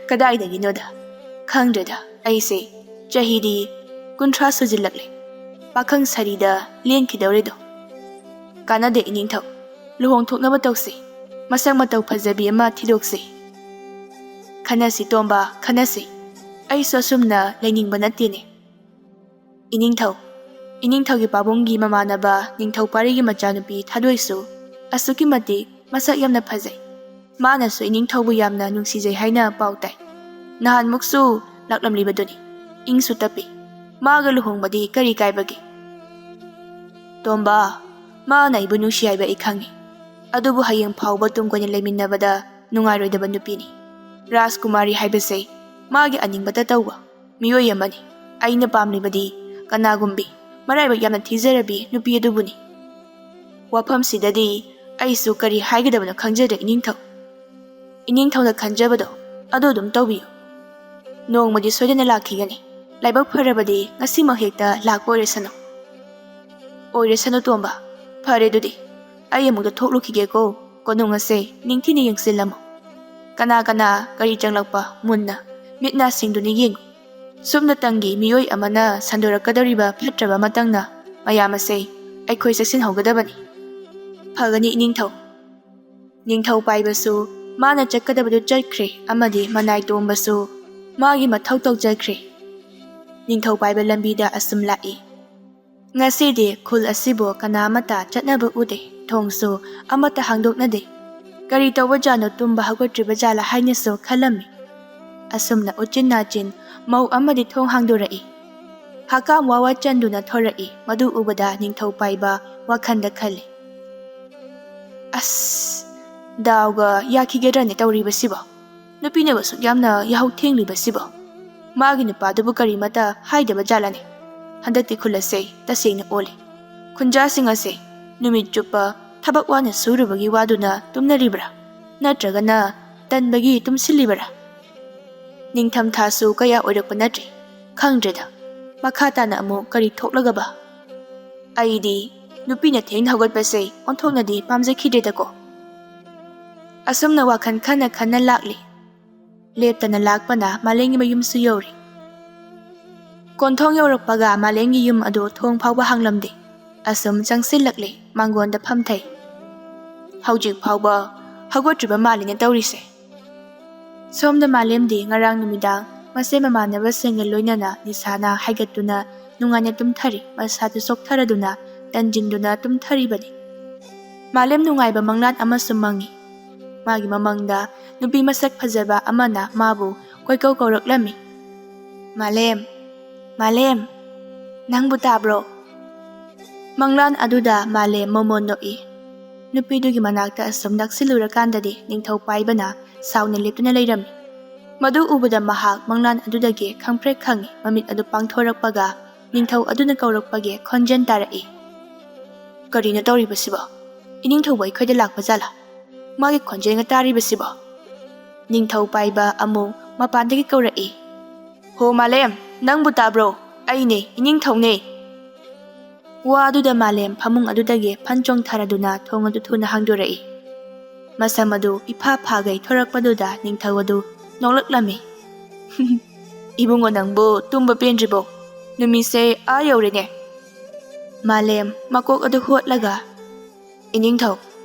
"ꯀꯗꯥꯏꯗꯒꯤꯅꯣꯗ? ꯈꯪꯗ꯭ꯔꯦꯗ, ꯑꯩꯁꯦ ꯆꯍꯤꯗꯤ ꯀꯨꯟꯊ꯭ꯔꯥ ꯁꯨꯖꯤꯜꯂꯛꯂꯦ꯫ ꯄꯥꯈꯪ ꯁꯥꯔꯤꯗ ꯂꯦꯟꯈꯤꯗꯧꯔꯦꯗꯣ꯫ ꯀꯥꯟꯅꯗꯦ ꯏꯅꯤꯡꯊꯧ, ꯂꯨꯍꯣꯡꯊꯣꯛꯅꯕ ꯇꯧꯁꯤ꯫ ꯃꯁꯛ ꯃꯇꯧ ꯐꯖꯕꯤ ꯑꯃ ꯊꯤꯗꯣꯛꯁꯤ꯫" "ꯈꯟꯅꯁꯤ ꯇꯣꯝꯕ, ꯈꯟꯅꯁꯤ꯫ ꯑꯩꯁꯨ ꯑꯁꯨꯝꯅ ꯂꯩꯅꯤꯡꯕ ꯅꯠꯇꯦꯅꯦ꯫ ꯏꯅꯤꯡꯊꯧ, ꯏꯅꯤꯡꯊꯧꯒꯤ ꯄꯥꯕꯨꯡꯒꯤ ꯃꯃꯥꯟꯅꯕ ꯅꯤꯡꯊꯧ ꯄꯥꯔꯤꯒꯤ ꯃꯆꯥꯅꯨꯄꯤ ꯊꯥꯗꯣꯏꯁꯨ ꯑꯁꯨꯛꯀꯤ ꯃꯇꯤꯛ ꯃꯁꯛ ꯌꯥꯝꯅ ꯐꯖꯩ꯫ ꯃꯥꯅꯁꯨ ꯏꯅꯤꯡꯊꯧꯕꯨ ꯌꯥꯝꯅ ꯅꯨꯡꯁꯤꯖꯩ ꯍꯥꯏꯅ ꯄꯥꯎ ꯇꯥꯏ꯫ ꯅꯍꯥꯟꯃꯨꯛꯁꯨ ꯂꯥꯛꯂꯝꯂꯤꯕꯗꯨꯅꯤ꯫ ꯏꯪꯁꯨ ꯇꯞꯄꯤ꯫ ꯃꯥꯒ ꯂꯨꯍꯣꯡꯕꯗꯤ ꯀꯔꯤ ꯀꯥꯏꯕꯒꯦ?" "ꯇꯣꯝꯕ, ꯃꯥꯅ ꯑꯩꯕꯨ ꯅꯨꯡꯁꯤ ꯍꯥꯏꯕ ꯑꯩ ꯈꯪꯉꯤ꯫ ꯑꯗꯨꯕꯨ ꯍꯌꯦꯡ ꯐꯥꯎꯕ ꯇꯨꯡ ꯀꯣꯏꯅ ꯂꯩꯃꯤꯟꯅꯕꯗ ꯅꯨꯡꯉꯥꯏꯔꯣꯏꯗꯕ ꯅꯨꯄꯤꯅꯤ꯫ ꯔꯥꯖꯀꯨꯃꯥꯔꯤ ꯍꯥꯏꯕꯁꯦ ꯃꯥꯒꯤ ꯑꯅꯤꯡꯕꯇ ꯇꯧꯕ ꯃꯤꯑꯣꯏ ꯑꯃꯅꯤ꯫ ꯑꯩꯅ ꯄꯥꯝꯂꯤꯕꯗꯤ ꯀꯅꯥꯒꯨꯝꯕꯤ ꯃꯔꯥꯏꯕꯛ ꯌꯥꯝꯅ ꯊꯤꯖꯔꯕꯤ ꯅꯨꯄꯤ ꯑꯗꯨꯕꯨꯅꯤ꯫ ꯋꯥꯐꯝꯁꯤꯗꯗꯤ ꯑꯩꯁꯨ ꯀꯔꯤ ꯍꯥꯏꯒꯗꯕꯅꯣ ꯈꯪꯖꯗ꯭ꯔꯦ ꯏꯅꯤꯡꯊꯧ꯫ ꯏꯅꯤꯡꯊꯧꯅ ꯈꯟꯖꯕꯗꯣ ꯑꯗꯨ ꯑꯗꯨꯝ ꯇꯧꯕꯤꯌꯨ꯫ ꯅꯣꯡꯃꯗꯤ ꯁꯣꯏꯗꯅ ꯂꯥꯛꯈꯤꯒꯅꯤ꯫ ꯂꯥꯏꯕꯛ ꯐꯔꯕꯗꯤ ꯉꯁꯤꯃꯛ ꯍꯦꯛꯇ ꯂꯥꯛꯄ ꯑꯣꯏꯔꯁꯅꯨ꯫" "ꯑꯣꯏꯔꯁꯅꯨ ꯇꯣꯝꯕ꯫ ꯐꯔꯦ ꯑꯗꯨꯗꯤ꯫ ꯑꯩ ꯑꯃꯨꯛꯇ ꯊꯣꯛꯂꯨꯈꯤꯒꯦꯀꯣ꯫ ꯀꯣꯅꯨꯡ ꯑꯁꯦ ꯅꯤꯡꯊꯤꯅ ꯌꯦꯡꯁꯤꯜꯂꯝꯃꯨ꯫ ꯀꯅꯥ ꯀꯅꯥ ꯀꯔꯤ ꯆꯪꯂꯛꯄ ꯃꯨꯟꯅ ꯃꯤꯠ ꯅꯥ ꯁꯤꯡꯗꯨꯅ ꯌꯦꯡꯉꯨ꯫ ꯁꯨꯞꯅꯇꯪꯒꯤ ꯃꯤꯑꯣꯏ ꯑꯃꯅ ꯁꯟꯗꯣꯔꯛꯀꯗꯧꯔꯤꯕ ꯐꯠꯇ꯭ꯔꯕ ꯃꯇꯪꯅ ꯃꯌꯥꯝ ꯑꯁꯦ ꯑꯩꯈꯣꯏ ꯆꯦꯛꯁꯤꯟꯍꯧꯒꯗꯕꯅꯤ꯫" "ꯐꯒꯅꯤ ꯏꯅꯤꯡꯊꯧ꯫" ꯅꯤꯡꯊꯧ ꯄꯥꯏꯕꯁꯨ ꯃꯥꯅ ꯆꯠꯀꯗꯕꯗꯨ ꯆꯠꯈ꯭ꯔꯦ ꯑꯃꯗꯤ ꯃꯅꯥꯏ ꯇꯣꯝꯕꯁꯨ ꯃꯥꯒꯤ ꯃꯊꯧ ꯇꯧꯖꯈ꯭ꯔꯦ꯫ ꯅꯤꯡꯊꯧ ꯄꯥꯏꯕ ꯂꯝꯕꯤꯗ ꯑꯁꯨꯝ ꯂꯥꯛꯏ꯫ ꯉꯁꯤꯗꯤ ꯈꯨꯜ ꯑꯁꯤꯕꯨ ꯀꯅꯥ ꯑꯃꯠꯇ ꯆꯠꯅꯕ ꯎꯗꯦ, ꯊꯣꯡꯁꯨ ꯑꯃꯠꯇ ꯍꯥꯡꯗꯣꯛꯅꯗꯦ꯫ ꯀꯔꯤ ꯇꯧꯕ ꯖꯥꯠꯅꯣ, ꯇꯨꯝꯕ ꯍꯧꯒꯠꯇ꯭ꯔꯤꯕ ꯖꯥꯠꯂꯥ ꯍꯥꯏꯅꯁꯨ ꯈꯜꯂꯝꯃꯤ꯫ ꯑꯁꯨꯝꯅ ꯎꯆꯤꯟ ꯅꯥꯆꯤꯟ ꯃꯧ ꯑꯃꯗꯤ ꯊꯣꯡ ꯍꯥꯡꯗꯣꯔꯛꯏ꯫ ꯍꯀꯥꯝ ꯋꯥ ꯋꯥ ꯆꯟꯗꯨꯅ ꯊꯣꯔꯛꯏ꯫ ꯃꯗꯨ ꯎꯕꯗ ꯅꯤꯡꯊꯧ ꯄꯥꯏꯕ ꯋꯥꯈꯜꯗ ꯈꯜꯂꯤ, "ꯑꯁ, ꯗꯥꯎꯒ ꯌꯥꯈꯤꯒꯗ꯭ꯔꯅꯦ ꯇꯧꯔꯤꯕꯁꯤꯕꯣ? ꯅꯨꯄꯤꯅꯕꯨ ꯑꯁꯨꯛ ꯌꯥꯝꯅ ꯌꯥꯍꯧ ꯊꯦꯡꯂꯤꯕꯁꯤꯕꯣ? ꯃꯥꯒꯤ ꯅꯨꯄꯥꯗꯨꯕꯨ ꯀꯔꯤꯃꯠꯇ ꯍꯥꯏꯗꯕ ꯖꯥꯠꯂꯅꯦ? ꯍꯟꯗꯛꯇꯤ ꯈꯨꯜ ꯑꯁꯦ ꯇꯁꯦꯡꯅ ꯑꯣꯜꯂꯤ꯫ ꯈꯨꯟꯖꯥꯁꯤꯡ ꯑꯁꯦ ꯅꯨꯃꯤꯠ ꯆꯨꯞꯄ ꯊꯕꯛ ꯋꯥꯅ ꯁꯨꯔꯨꯕꯒꯤ ꯋꯥꯗꯨꯅ ꯇꯨꯝꯅꯔꯤꯕ꯭ꯔꯥ? ꯅꯠꯇ꯭ꯔꯒꯅ ꯇꯟꯕꯒꯤ ꯇꯨꯝꯁꯤꯜꯂꯤꯕꯔꯥ? ꯅꯤꯡꯊꯝꯊꯥꯁꯨ ꯀꯌꯥ ꯑꯣꯏꯔꯛꯄ ꯅꯠꯇ꯭ꯔꯤ꯫ ꯈꯪꯗ꯭ꯔꯦꯗ, ꯃꯈꯥ ꯇꯥꯅ ꯑꯃꯨꯛ ꯀꯔꯤ ꯊꯣꯛꯂꯒꯕ? ꯑꯩꯗꯤ ꯅꯨꯄꯤꯅ ꯊꯦꯡꯅ ꯍꯧꯒꯠꯄꯁꯦ ꯑꯣꯟꯊꯣꯛꯅꯗꯤ ꯄꯥꯝꯖꯈꯤꯗ꯭ꯔꯦꯗꯀꯣ꯫" ꯑꯁꯨꯝꯅ ꯋꯥꯈꯜ ꯈꯟꯅ ꯈꯟꯅ ꯂꯥꯛꯂꯤ꯫ ꯂꯦꯞꯇꯅ ꯂꯥꯛꯄꯅ ꯃꯥꯂꯦꯝꯒꯤ ꯃꯌꯨꯝꯁꯨ ꯌꯧꯔꯦ꯫ ꯀꯣꯟꯊꯣꯡ ꯌꯧꯔꯛꯄꯒ ꯃꯥꯂꯦꯝꯒꯤ ꯌꯨꯝ ꯑꯗꯨ ꯊꯣꯡ ꯐꯥꯎꯕ ꯍꯥꯡꯂꯝꯗꯦ꯫ ꯑꯁꯨꯝ ꯆꯪꯁꯤꯜꯂꯛꯂꯦ ꯃꯥꯡꯒꯣꯟꯗ ꯐꯝꯊꯩ꯫ "ꯍꯧꯖꯤꯛ ꯐꯥꯎꯕ ꯍꯧꯒꯠꯇ꯭ꯔꯤꯕ ꯃꯥꯜꯂꯤꯅꯦ ꯇꯧꯔꯤꯁꯦ꯫" ꯁꯣꯝꯗ ꯃꯥꯂꯦꯝꯗꯤ ꯉꯔꯥꯡ ꯅꯨꯃꯤꯗꯥꯡ ꯃꯁꯦ ꯃꯃꯥꯟꯅꯕꯁꯤꯡꯒ ꯂꯣꯏꯅꯅ ꯅꯤꯁꯥꯅ ꯍꯥꯏꯒꯠꯇꯨꯅ ꯅꯨꯡꯉꯥꯏꯅ ꯇꯨꯝꯊꯔꯤ, ꯃꯁꯥꯗꯨ ꯆꯣꯛꯊꯔꯗꯨꯅ ꯇꯟꯖꯤꯟꯗꯨꯅ ꯇꯨꯝꯊꯔꯤꯕꯅꯤ꯫ ꯃꯥꯂꯦꯝ ꯅꯨꯡꯉꯥꯏꯕ ꯃꯪꯂꯥꯟ ꯑꯃꯁꯨ ꯃꯪꯉꯤ꯫ ꯃꯥꯒꯤ ꯃꯃꯪꯗ ꯅꯨꯄꯤ ꯃꯁꯛ ꯐꯖꯕ ꯑꯃꯅ ꯃꯥꯕꯨ ꯀꯣꯏꯀꯧ ꯀꯧꯔꯛꯂꯝꯃꯤ꯫ "ꯃꯥꯂꯦꯝ, ꯃꯥꯂꯦꯝ, ꯅꯪꯕꯨ ꯇꯥꯕ꯭ꯔꯣ?" ꯃꯪꯂꯥꯟ ꯑꯗꯨꯗ ꯃꯥꯂꯦꯝ ꯃꯣꯃꯣꯟ ꯅꯣꯛꯏ꯫ ꯅꯨꯄꯤꯗꯨꯒꯤ ꯃꯅꯥꯛꯇ ꯑꯁꯨꯝ ꯅꯛꯁꯤꯜꯂꯨꯔꯀꯥꯟꯗꯗꯤ ꯅꯤꯡꯊꯧ ꯄꯥꯏꯕꯅ ꯁꯥꯎꯅ ꯂꯦꯞꯇꯨꯅ ꯂꯩꯔꯝꯃꯤ꯫ ꯃꯗꯨ ꯎꯕꯗ ꯃꯍꯥꯛ ꯃꯪꯂꯥꯟ ꯑꯗꯨꯗꯒꯤ ꯈꯪꯄ꯭ꯔꯦꯛ ꯈꯪꯉꯤ꯫ ꯃꯃꯤꯠ ꯑꯗꯨ ꯄꯥꯡꯊꯣꯔꯛꯄꯒ ꯅꯤꯡꯊꯧ ꯑꯗꯨꯅ ꯀꯧꯔꯛꯄꯒꯤ ꯈꯣꯟꯖꯦꯜ ꯇꯥꯔꯛꯏ꯫ "ꯀꯔꯤꯅꯣ ꯇꯧꯔꯤꯕꯁꯤꯕꯣ? ꯏꯅꯤꯡꯊꯧꯕꯨ ꯑꯩꯈꯣꯏꯗ ꯂꯥꯛꯄ ꯖꯥꯠꯂꯥ? ꯃꯥꯒꯤ ꯈꯣꯟꯖꯦꯜꯒ ꯇꯥꯔꯤꯕꯁꯤꯕꯣ?" ꯅꯤꯡꯊꯧ ꯄꯥꯏꯕ ꯑꯃꯨꯛ ꯃꯄꯥꯟꯗꯒꯤ ꯀꯧꯔꯛꯏ꯫ "ꯍꯣ ꯃꯥꯂꯦꯝ, ꯅꯪꯕꯨ ꯇꯥꯕ꯭ꯔꯣ? ꯑꯩꯅꯦ, ꯏꯅꯤꯡꯊꯧꯅꯦ!" ꯋꯥ ꯑꯗꯨꯗ ꯃꯥꯂꯦꯝ ꯐꯃꯨꯡ ꯑꯗꯨꯗꯒꯤ ꯐꯟ ꯆꯣꯡꯊꯔꯗꯨꯅ ꯊꯣꯡ ꯑꯗꯨ ꯊꯨꯅ ꯍꯥꯡꯗꯣꯔꯛꯏ꯫ ꯃꯁꯝ ꯑꯗꯨ ꯏꯐꯥ ꯐꯥꯒꯩ ꯊꯣꯔꯛꯄꯗꯨꯗ ꯅꯤꯡꯊꯧ ꯑꯗꯨ ꯅꯣꯛꯂꯛꯂꯝꯃꯤ꯫ "ꯏꯕꯨꯡꯉꯣ, ꯅꯪꯕꯨ ꯇꯨꯝꯕ ꯄꯦꯟꯗ꯭ꯔꯤꯕꯣ? ꯅꯨꯃꯤꯠꯁꯦ ꯑꯥ ꯌꯧꯔꯦꯅꯦ!" ꯃꯥꯂꯦꯝ ꯃꯀꯣꯛ ꯑꯗꯨ ꯍꯣꯠꯂꯒ, "ꯏꯅꯤꯡꯊꯧ,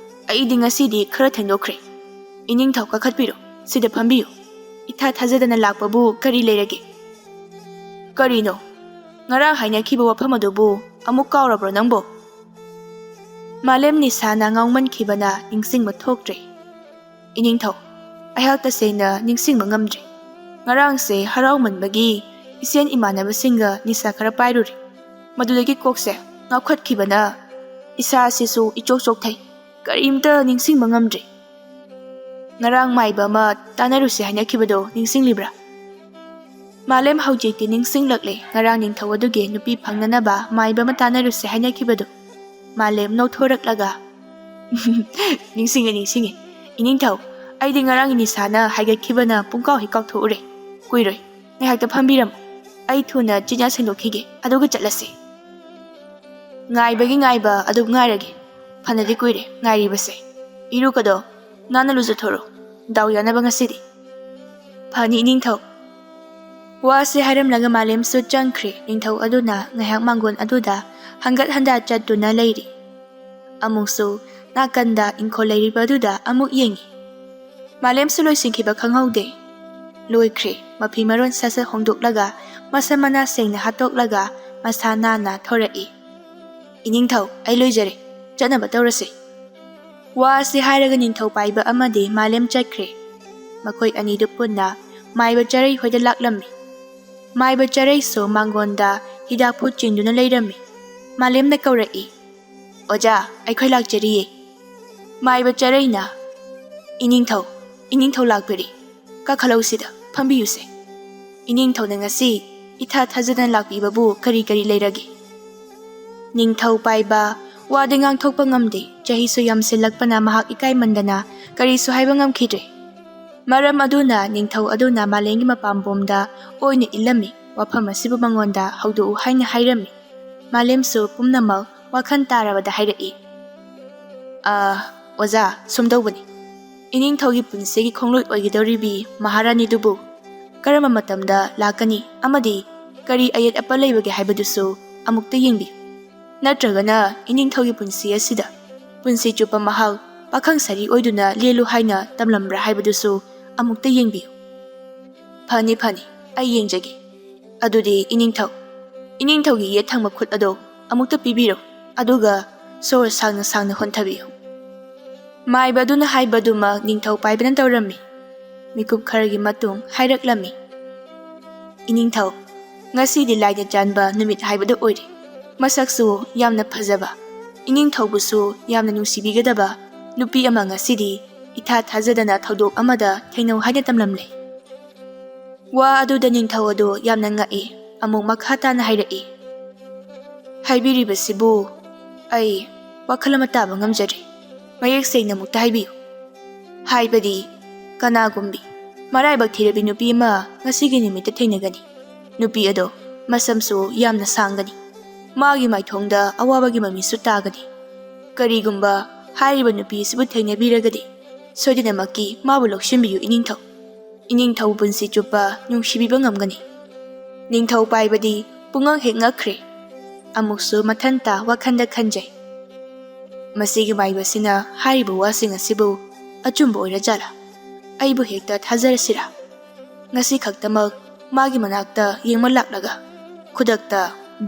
ꯑꯩꯗꯤ ꯉꯁꯤꯗꯤ ꯈꯔ ꯊꯦꯡꯗꯣꯛꯈ꯭ꯔꯦ꯫ ꯏꯅꯤꯡꯊꯧ, ꯀꯥꯈꯠꯄꯤꯔꯣ, ꯁꯤꯗ ꯐꯝꯕꯤꯌꯨ꯫ ꯏꯊꯥ ꯊꯥꯖꯗꯅ ꯂꯥꯛꯄꯕꯨ ꯀꯔꯤ ꯂꯩꯔꯒꯦ? ꯀꯔꯤꯅꯣ? ꯉꯔꯥꯡ ꯍꯥꯏꯅꯈꯤꯕ ꯋꯥꯐꯝ ꯑꯗꯨꯕꯨ ꯑꯃꯨꯛ ꯀꯥꯎꯔꯕ꯭ꯔꯣ ꯅꯪꯕꯣ?" ꯃꯥꯂꯦꯝ ꯅꯤꯁꯥꯅ ꯉꯥꯎꯃꯟꯈꯤꯕꯅ ꯅꯤꯡꯁꯤꯡꯕ ꯊꯣꯛꯇ꯭ꯔꯦ꯫ "ꯏꯅꯤꯡꯊꯧ, ꯑꯩꯍꯥꯛ ꯇꯁꯦꯡꯅ ꯅꯤꯡꯁꯤꯡꯕ ꯉꯝꯗ꯭ꯔꯦ꯫ ꯉꯔꯥꯡꯁꯦ ꯍꯔꯥꯎꯃꯟꯕꯒꯤ ꯏꯆꯦꯟ ꯏꯃꯥꯟꯅꯕꯁꯤꯡꯒ ꯅꯤꯁꯥ ꯈꯔ ꯄꯥꯏꯔꯨꯔꯦ꯫ ꯃꯗꯨꯗꯒꯤ ꯀꯣꯛꯁꯦ ꯉꯥꯎꯈꯠꯈꯤꯕꯅ ꯏꯁꯥ ꯑꯁꯤꯁꯨ ꯏꯆꯣꯛ ꯆꯣꯛꯊꯩ꯫ ꯀꯔꯤꯝꯇ ꯅꯤꯡꯁꯤꯡꯕ ꯉꯝꯗ꯭ꯔꯦ꯫ ꯉꯔꯥꯡ ꯃꯥꯏꯕ ꯑꯃ ꯇꯥꯟꯅꯔꯨꯁꯦ ꯍꯥꯏꯅꯈꯤꯕꯗꯣ ꯅꯤꯡꯁꯤꯡꯂꯤꯕ꯭ꯔꯥ?" ꯃꯥꯂꯦꯝ ꯍꯧꯖꯤꯛꯇꯤ ꯅꯤꯡꯁꯤꯡꯂꯛꯂꯦ꯫ ꯉꯔꯥꯡ ꯅꯤꯡꯊꯧ ꯑꯗꯨꯒꯤ ꯅꯨꯄꯤ ꯐꯪꯅꯅꯕ ꯃꯥꯏꯕ ꯑꯃ ꯇꯥꯟꯅꯔꯨꯁꯦ ꯍꯥꯏꯅꯈꯤꯕꯗꯣ꯫ ꯃꯥꯂꯦꯝ ꯅꯣꯛꯊꯣꯔꯛꯂꯒ, "ꯅꯤꯡꯁꯤꯡꯉꯦ, ꯅꯤꯡꯁꯤꯡꯉꯦ꯫ ꯏꯅꯤꯡꯊꯧ, ꯑꯩꯗꯤ ꯉꯔꯥꯡꯒꯤ ꯅꯤꯁꯥꯅ ꯍꯥꯏꯒꯠꯈꯤꯕꯅ ꯄꯨꯡꯀꯥꯎ ꯍꯦꯛ ꯀꯥꯎꯊꯣꯛꯎꯔꯦ꯫ ꯀꯨꯏꯔꯣꯏ, ꯉꯥꯏꯍꯥꯛꯇ ꯐꯝꯕꯤꯔꯝꯃꯨ꯫ ꯑꯩ ꯊꯨꯅ ꯆꯤꯟꯌꯥ ꯁꯦꯡꯗꯣꯛꯈꯤꯒꯦ, ꯑꯗꯨꯒ ꯆꯠꯂꯁꯤ꯫ ꯉꯥꯏꯕꯒꯤ ꯉꯥꯏꯕ ꯑꯗꯨꯝ ꯉꯥꯏꯔꯒꯦ꯫ ꯐꯅꯗꯤ ꯀꯨꯏꯔꯦ ꯉꯥꯏꯔꯤꯕꯁꯦ꯫ ꯏꯔꯨꯀꯗꯣ ꯅꯥꯟꯅ ꯂꯨꯖꯊꯣꯔꯣ꯫ ꯗꯥꯎ ꯌꯥꯅꯕ ꯉꯁꯤꯗꯤ꯫" "ꯐꯅꯤ, ꯏꯅꯤꯡꯊꯧ꯫" ꯋꯥꯁꯦ ꯍꯥꯏꯔꯝꯂꯒ ꯃꯥꯂꯦꯝꯁꯨ ꯆꯪꯈ꯭ꯔꯦ꯫ ꯅꯤꯡꯊꯧ ꯑꯗꯨꯅ ꯉꯥꯏꯍꯥꯛ ꯃꯥꯡꯒꯣꯟ ꯑꯗꯨꯗ ꯍꯟꯒꯠ ꯍꯟꯗ ꯆꯠꯇꯨꯅ ꯂꯩꯔꯤ꯫ ꯑꯃꯨꯛꯁꯨ ꯅꯥꯀꯟꯗ ꯏꯪꯈꯣꯜ ꯂꯩꯔꯤꯕ ꯑꯗꯨꯗ ꯑꯃꯨꯛ ꯌꯦꯡꯉꯤ꯫ ꯃꯥꯂꯦꯝꯁꯨ ꯂꯣꯏꯁꯤꯟꯈꯤꯕ ꯈꯪꯍꯧꯗꯦ꯫ ꯂꯣꯏꯈ꯭ꯔꯦ꯫ ꯃꯐꯤ ꯃꯔꯣꯟ ꯁꯠ ꯁꯠ ꯍꯣꯡꯗꯣꯛꯂꯒ, ꯃꯁꯝ ꯃꯅꯥ ꯁꯦꯡꯅ ꯍꯥꯠꯇꯣꯛꯂꯒ, ꯃꯁꯥ ꯅꯥꯟꯅ ꯊꯣꯔꯛꯏ꯫ "ꯏꯅꯤꯡꯊꯧ, ꯑꯩ ꯂꯣꯏꯖꯔꯦ꯫ ꯆꯠꯅꯕ ꯇꯧꯔꯁꯤ꯫" ꯋꯥ ꯑꯁꯤ ꯍꯥꯏꯔꯒ ꯅꯤꯡꯊꯧ ꯄꯥꯏꯕ ꯑꯃꯗꯤ ꯃꯥꯂꯦꯝ ꯆꯠꯈ꯭ꯔꯦ꯫ ꯃꯈꯣꯏ ꯑꯅꯤꯗꯨ ꯄꯨꯟꯅ ꯃꯥꯏꯕ ꯆꯔꯩ ꯍꯣꯏꯗ ꯂꯥꯛꯂꯝꯃꯤ꯫ ꯃꯥꯏꯕ ꯆꯔꯩꯁꯨ ꯃꯥꯡꯒꯣꯟꯗ ꯍꯤꯗꯥꯛ ꯐꯨꯠ ꯆꯤꯡꯗꯨꯅ ꯂꯩꯔꯝꯃꯤ꯫ ꯃꯥꯂꯦꯝꯅ ꯀꯧꯔꯛꯏ, "ꯑꯣꯖꯥ, ꯑꯩꯈꯣꯏ ꯂꯥꯛꯆꯔꯤꯌꯦ꯫" ꯃꯥꯏꯕ ꯆꯔꯩꯅ, "ꯏꯅꯤꯡꯊꯧ, ꯏꯅꯤꯡꯊꯧ ꯂꯥꯛꯄꯤꯔꯤ꯫ ꯀꯥꯈꯠꯂꯧꯁꯤꯗ, ꯐꯝꯕꯤꯌꯨꯁꯦ꯫ ꯏꯅꯤꯡꯊꯧꯅ ꯉꯁꯤ ꯏꯊꯥ ꯊꯥꯖꯗꯅ ꯂꯥꯛꯄꯤꯕꯕꯨ ꯀꯔꯤ ꯀꯔꯤ ꯂꯩꯔꯒꯦ?" ꯅꯤꯡꯊꯧ ꯄꯥꯏꯕ ꯋꯥꯗꯤ ꯉꯥꯡꯊꯣꯛꯄ ꯉꯝꯗꯦ꯫ ꯆꯍꯤꯁꯨ ꯌꯥꯝꯁꯤꯜꯂꯛꯄꯅ ꯃꯍꯥꯛ ꯏꯀꯥꯏꯃꯟꯗꯅ ꯀꯔꯤꯁꯨ ꯍꯥꯏꯕ ꯉꯝꯈꯤꯗ꯭ꯔꯦ꯫ ꯃꯔꯝ ꯑꯗꯨꯅ ꯅꯤꯡꯊꯧ ꯑꯗꯨꯅ ꯃꯥꯂꯦꯝꯒꯤ ꯃꯄꯥꯝꯕꯣꯝꯗ ꯑꯣꯏꯅ ꯏꯜꯂꯝꯃꯤ꯫ ꯋꯥꯐꯝ ꯑꯁꯤꯕꯨ ꯃꯉꯣꯟꯗ ꯍꯧꯗꯣꯛꯎ ꯍꯥꯏꯅ ꯍꯥꯏꯔꯝꯃꯤ꯫ ꯃꯥꯂꯦꯝꯁꯨ ꯄꯨꯝꯅꯃꯛ ꯋꯥꯈꯜ ꯇꯥꯔꯕꯗ ꯍꯥꯏꯔꯛꯏ, "ꯑ, ꯑꯣꯖꯥ, ꯁꯨꯝꯗꯧꯕꯅꯤ꯫ ꯏꯅꯤꯡꯊꯧꯒꯤ ꯄꯨꯟꯁꯤꯒꯤ ꯈꯣꯡꯂꯣꯏ ꯑꯣꯏꯒꯗꯧꯔꯤꯕꯤ ꯃꯍꯥꯔꯥꯅꯤꯗꯨꯕꯨ ꯀꯔꯝꯕ ꯃꯇꯝꯗ ꯂꯥꯛꯀꯅꯤ ꯑꯃꯗꯤ ꯀꯔꯤ ꯑꯌꯦꯠ ꯑꯄꯟ ꯂꯩꯕꯒꯦ ꯍꯥꯏꯕꯗꯨꯁꯨ ꯑꯃꯨꯛꯇ ꯌꯦꯡꯕꯤꯌꯨ꯫ ꯅꯠꯇ꯭ꯔꯒꯅ ꯏꯅꯤꯡꯊꯧꯒꯤ ꯄꯨꯟꯁꯤ ꯑꯁꯤꯗ ꯄꯨꯟꯁꯤ ꯆꯨꯞꯄ ꯃꯍꯥꯛ ꯄꯥꯈꯪ ꯁꯥꯔꯤ ꯑꯣꯏꯗꯨꯅ ꯂꯦꯜꯂꯨ ꯍꯥꯏꯅ ꯇꯝꯂꯝꯕ꯭ꯔꯥ ꯍꯥꯏꯕꯗꯨꯁꯨ ꯑꯃꯨꯛꯇ ꯌꯦꯡꯕꯤꯌꯨ꯫" "ꯐꯅꯤ, ꯐꯅꯤ, ꯑꯩ ꯌꯦꯡꯖꯒꯦ꯫ ꯑꯗꯨꯗꯤ ꯏꯅꯤꯡꯊꯧ, ꯏꯅꯤꯡꯊꯧꯒꯤ ꯌꯦꯠ ꯊꯪꯕ ꯈꯨꯠ ꯑꯗꯣ ꯑꯃꯨꯛꯇ ꯄꯤꯕꯤꯔꯣ, ꯑꯗꯨꯒ ꯁꯣꯔ ꯁꯥꯡꯅ ꯁꯥꯡꯅ ꯍꯣꯟꯊꯕꯤꯌꯨ꯫" ꯃꯥꯏꯕ ꯑꯗꯨꯅ ꯍꯥꯏꯕꯗꯨꯃꯛ ꯅꯤꯡꯊꯧ ꯄꯥꯏꯕꯅ ꯇꯧꯔꯝꯃꯤ꯫ ꯃꯤꯀꯨꯞ ꯈꯔꯒꯤ ꯃꯇꯨꯡ ꯍꯥꯏꯔꯛꯂꯝꯃꯤ, "ꯏꯅꯤꯡꯊꯧ, ꯉꯁꯤꯗꯤ ꯂꯥꯏꯅ ꯆꯥꯟꯕ ꯅꯨꯃꯤꯠ ꯍꯥꯏꯕꯗꯨ ꯑꯣꯏꯔꯦ꯫ ꯃꯁꯛꯁꯨ ꯌꯥꯝꯅ ꯐꯖꯕ꯫ ꯏꯅꯤꯡꯊꯧꯕꯨꯁꯨ ꯌꯥꯝꯅ ꯅꯨꯡꯁꯤꯕꯤꯒꯗꯕ ꯅꯨꯄꯤ ꯑꯃ ꯉꯁꯤꯗꯤ ꯏꯊꯥ ꯊꯥꯖꯗꯅ ꯊꯧꯗꯣꯛ ꯑꯃꯗ ꯊꯦꯡꯅꯧ ꯍꯥꯏꯅ ꯇꯝꯂꯝꯂꯦ꯫" ꯋꯥ ꯑꯗꯨꯗ ꯅꯤꯡꯊꯧ ꯑꯗꯨ ꯌꯥꯝꯅ ꯉꯛꯏ꯫ ꯑꯃꯨꯛ ꯃꯈꯥ ꯇꯥꯅ ꯍꯥꯏꯔꯛꯏ, "ꯍꯥꯏꯕꯤꯔꯤꯕꯁꯤꯕꯨ ꯑꯩ ꯋꯥꯈꯜ ꯑꯃ ꯇꯥꯕ ꯉꯝꯖꯗ꯭ꯔꯦ꯫ ꯃꯌꯦꯛ ꯁꯦꯡꯅ ꯑꯃꯨꯛꯇ ꯍꯥꯏꯕꯤꯌꯨ꯫ ꯍꯥꯏꯕꯗꯤ ꯀꯅꯥꯒꯨꯝꯕꯤ ꯃꯔꯥꯏꯕꯛ ꯊꯤꯔꯕꯤ ꯅꯨꯄꯤ ꯑꯃ ꯉꯁꯤꯒꯤ ꯅꯨꯃꯤꯠꯇ ꯊꯦꯡꯅꯒꯅꯤ꯫ ꯅꯨꯄꯤ ꯑꯗꯣ ꯃꯁꯝꯁꯨ ꯌꯥꯝꯅ ꯁꯥꯡꯒꯅꯤ꯫ ꯃꯥꯒꯤ ꯃꯥꯏꯊꯣꯡꯗ ꯑꯋꯥꯕꯒꯤ ꯃꯃꯤꯁꯨ ꯇꯥꯒꯅꯤ꯫ ꯀꯔꯤꯒꯨꯝꯕ ꯍꯥꯏꯔꯤꯕ ꯅꯨꯄꯤ ꯑꯁꯤꯕꯨ ꯊꯦꯡꯅꯕꯤꯔꯒꯗꯤ ꯁꯣꯏꯗꯅꯃꯛꯀꯤ ꯃꯥꯕꯨ ꯂꯧꯁꯤꯟꯕꯤꯌꯨ ꯏꯅꯤꯡꯊꯧ꯫ ꯏꯅꯤꯡꯊꯧ ꯄꯨꯟꯁꯤ ꯆꯨꯞꯄ ꯅꯨꯡꯁꯤꯕꯤꯕ ꯉꯝꯒꯅꯤ꯫" ꯅꯤꯡꯊꯧ ꯄꯥꯏꯕꯗꯤ ꯄꯨꯡꯉꯛ ꯍꯦꯛ ꯉꯛꯈ꯭ꯔꯦ꯫ ꯑꯃꯨꯛꯁꯨ ꯃꯊꯟꯇ ꯋꯥꯈꯜꯗ ꯈꯟꯖꯩ, "ꯃꯁꯤꯒꯤ ꯃꯥꯏꯕꯁꯤꯅ ꯍꯥꯏꯔꯤꯕ ꯋꯥꯁꯤꯡ ꯑꯁꯤꯕꯨ ꯑꯆꯨꯝꯕ ꯑꯣꯏꯔꯖꯥꯠꯂꯥ?" ꯑꯩꯕꯨ ꯍꯦꯛꯇ ꯊꯥꯖꯔꯁꯤꯔꯥ? ꯉꯁꯤ ꯈꯛꯇꯃꯛ ꯃꯥꯒꯤ ꯃꯅꯥꯛꯇ ꯌꯦꯡꯕ ꯂꯥꯛꯂꯒ ꯈꯨꯗꯛꯇ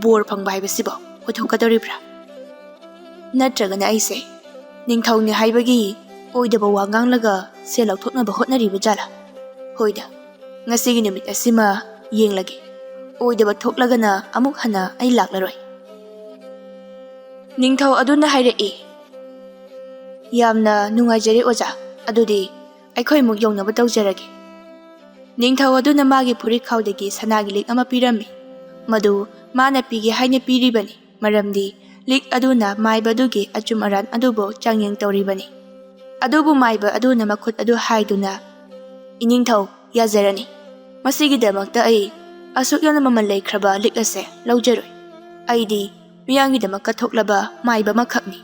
ꯕꯣꯔ ꯐꯪꯕ ꯍꯥꯏꯕꯁꯤꯕꯣ ꯑꯣꯏꯊꯣꯛꯀꯗꯧꯔꯤꯕ꯭ꯔꯥ? ꯅꯠꯇ꯭ꯔꯒꯅ ꯑꯩꯁꯦ ꯅꯤꯡꯊꯧꯅꯤ ꯍꯥꯏꯕꯒꯤ ꯑꯣꯏꯗꯕ ꯋꯥ ꯉꯥꯡꯂꯒ ꯁꯦꯜ ꯂꯧꯊꯣꯛꯅꯕ ꯍꯣꯠꯅꯔꯤꯕ ꯖꯥꯠꯂꯥ? ꯍꯣꯏꯗ, ꯉꯁꯤꯒꯤ ꯅꯨꯃꯤꯠ ꯑꯁꯤꯃ ꯌꯦꯡꯂꯒꯦ꯫ ꯑꯣꯏꯗꯕ ꯊꯣꯛꯂꯒꯅ ꯑꯃꯨꯛ ꯍꯟꯅ ꯑꯩ ꯂꯥꯛꯂꯔꯣꯏ꯫ ꯅꯤꯡꯊꯧ ꯑꯗꯨꯅ ꯍꯥꯏꯔꯛꯏ, "ꯌꯥꯝꯅ ꯅꯨꯡꯉꯥꯏꯖꯔꯦ ꯑꯣꯖꯥ, ꯑꯗꯨꯗꯤ ꯑꯩꯈꯣꯏ ꯑꯃꯨꯛ ꯌꯧꯅꯕ ꯇꯧꯖꯔꯒꯦ"꯫ ꯅꯤꯡꯊꯧ ꯑꯗꯨꯅ ꯃꯥꯒꯤ ꯐꯨꯔꯤꯠꯈꯥꯎꯗꯒꯤ ꯁꯅꯥꯒꯤ ꯂꯤꯛ ꯑꯃ ꯄꯤꯔꯝꯃꯤ꯫ ꯃꯗꯨ ꯃꯥꯅ ꯄꯤꯒꯦ ꯍꯥꯏꯅ ꯄꯤꯔꯤꯕꯅꯤ, ꯃꯔꯝꯗꯤ ꯂꯤꯛ ꯑꯗꯨꯅ ꯃꯥꯏꯕ ꯑꯗꯨꯒꯤ ꯑꯆꯨꯝ ꯑꯔꯥꯟ ꯑꯗꯨꯕꯨ ꯆꯥꯡꯌꯦꯡ ꯇꯧꯔꯤꯕꯅꯤ꯫ ꯑꯗꯨꯕꯨ ꯃꯥꯏꯕ ꯑꯗꯨꯅ ꯃꯈꯨꯠ ꯑꯗꯨ ꯍꯥꯏꯗꯨꯅ, "ꯏꯅꯤꯡꯊꯧ, ꯌꯥꯖꯔꯅꯤ꯫ ꯃꯁꯤꯒꯤꯗꯃꯛꯇ ꯑꯩ ꯑꯁꯨꯛ ꯌꯥꯝꯅ ꯃꯃꯜ ꯂꯩꯈ꯭ꯔꯕ ꯂꯤꯛ ꯑꯁꯦ ꯂꯧꯖꯔꯣꯏ꯫ ꯑꯩꯗꯤ ꯃꯤꯌꯥꯝꯒꯤꯗꯃꯛ ꯀꯠꯊꯣꯛꯂꯕ ꯃꯥꯏꯕ ꯑꯃꯈꯛꯅꯤ"꯫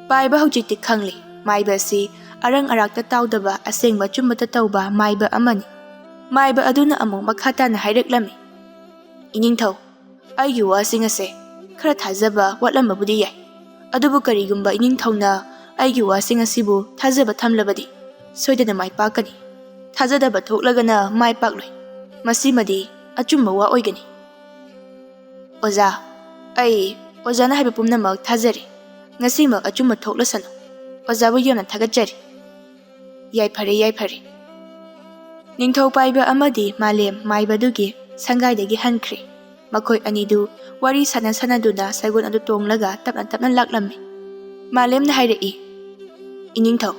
ꯄꯥꯏꯕ ꯍꯧꯖꯤꯛꯇꯤ ꯈꯪꯂꯦ, ꯃꯥꯏꯕ ꯑꯁꯤ ꯑꯔꯪ ꯑꯔꯥꯛꯇ ꯇꯥꯎꯗꯕ ꯑꯁꯦꯡꯕ ꯑꯆꯨꯝꯕꯇ ꯇꯧꯕ ꯃꯥꯏꯕ ꯑꯃꯅꯤ꯫ ꯃꯥꯏꯕ ꯑꯗꯨꯅ ꯑꯃꯨꯛ ꯃꯈꯥ ꯇꯥꯅ ꯍꯥꯏꯔꯛꯂꯝꯃꯤ, "ꯏꯅꯤꯡꯊꯧ, ꯑꯩꯒꯤ ꯋꯥꯁꯤꯡ ꯑꯁꯦ ꯈꯔ ꯊꯥꯖꯕ ꯋꯥꯠꯂꯝꯕꯕꯨꯗꯤ ꯌꯥꯏ, ꯑꯗꯨꯕꯨ ꯀꯔꯤꯒꯨꯝꯕ ꯏꯅꯤꯡꯊꯧꯅ ꯑꯩꯒꯤ ꯋꯥꯁꯤꯡ ꯑꯁꯤꯕꯨ ꯊꯥꯖꯕ ꯊꯝꯂꯕꯗꯤ ꯁꯣꯏꯗꯅ ꯃꯥꯏ ꯄꯥꯛꯀꯅꯤ꯫ ꯊꯥꯖꯗꯕ ꯊꯣꯛꯂꯒꯅ ꯃꯥꯏ ꯄꯥꯛꯂꯣꯏ꯫ ꯃꯁꯤꯃꯗꯤ ꯑꯆꯨꯝꯕ ꯋꯥ ꯑꯣꯏꯒꯅꯤ"꯫ "ꯑꯣꯖꯥ, ꯑꯩ ꯑꯣꯖꯥꯅ ꯍꯥꯏꯕ ꯄꯨꯝꯅꯃꯛ ꯊꯥꯖꯔꯦ꯫ ꯉꯁꯤꯃꯛ ꯑꯆꯨꯝꯕ ꯊꯣꯛꯂꯁꯅꯨ꯫ ꯑꯣꯖꯥꯕꯨ ꯌꯥꯝꯅ ꯊꯥꯒꯠꯆꯔꯤ"꯫ "ꯌꯥꯏꯐꯔꯦ, ꯌꯥꯏꯐꯔꯦ"꯫ ꯅꯤꯡꯊꯧ ꯄꯥꯏꯕ ꯑꯃꯗꯤ ꯃꯥꯂꯦꯝ ꯃꯥꯏꯕꯗꯨꯒꯤ ꯁꯪꯒꯥꯏꯗꯒꯤ ꯍꯟꯈ꯭ꯔꯦ꯫ ꯃꯈꯣꯏ ꯑꯅꯤꯗꯨ ꯋꯥꯔꯤ ꯁꯥꯟꯅ ꯁꯥꯟꯅꯗꯨꯅ ꯁꯒꯣꯜ ꯑꯗꯨ ꯇꯣꯡꯂꯒ ꯇꯞꯅ ꯇꯞꯅ ꯂꯥꯛꯂꯝꯃꯤ꯫ ꯃꯥꯂꯦꯝꯅ ꯍꯥꯏꯔꯛꯏ, "ꯏꯅꯤꯡꯊꯧ,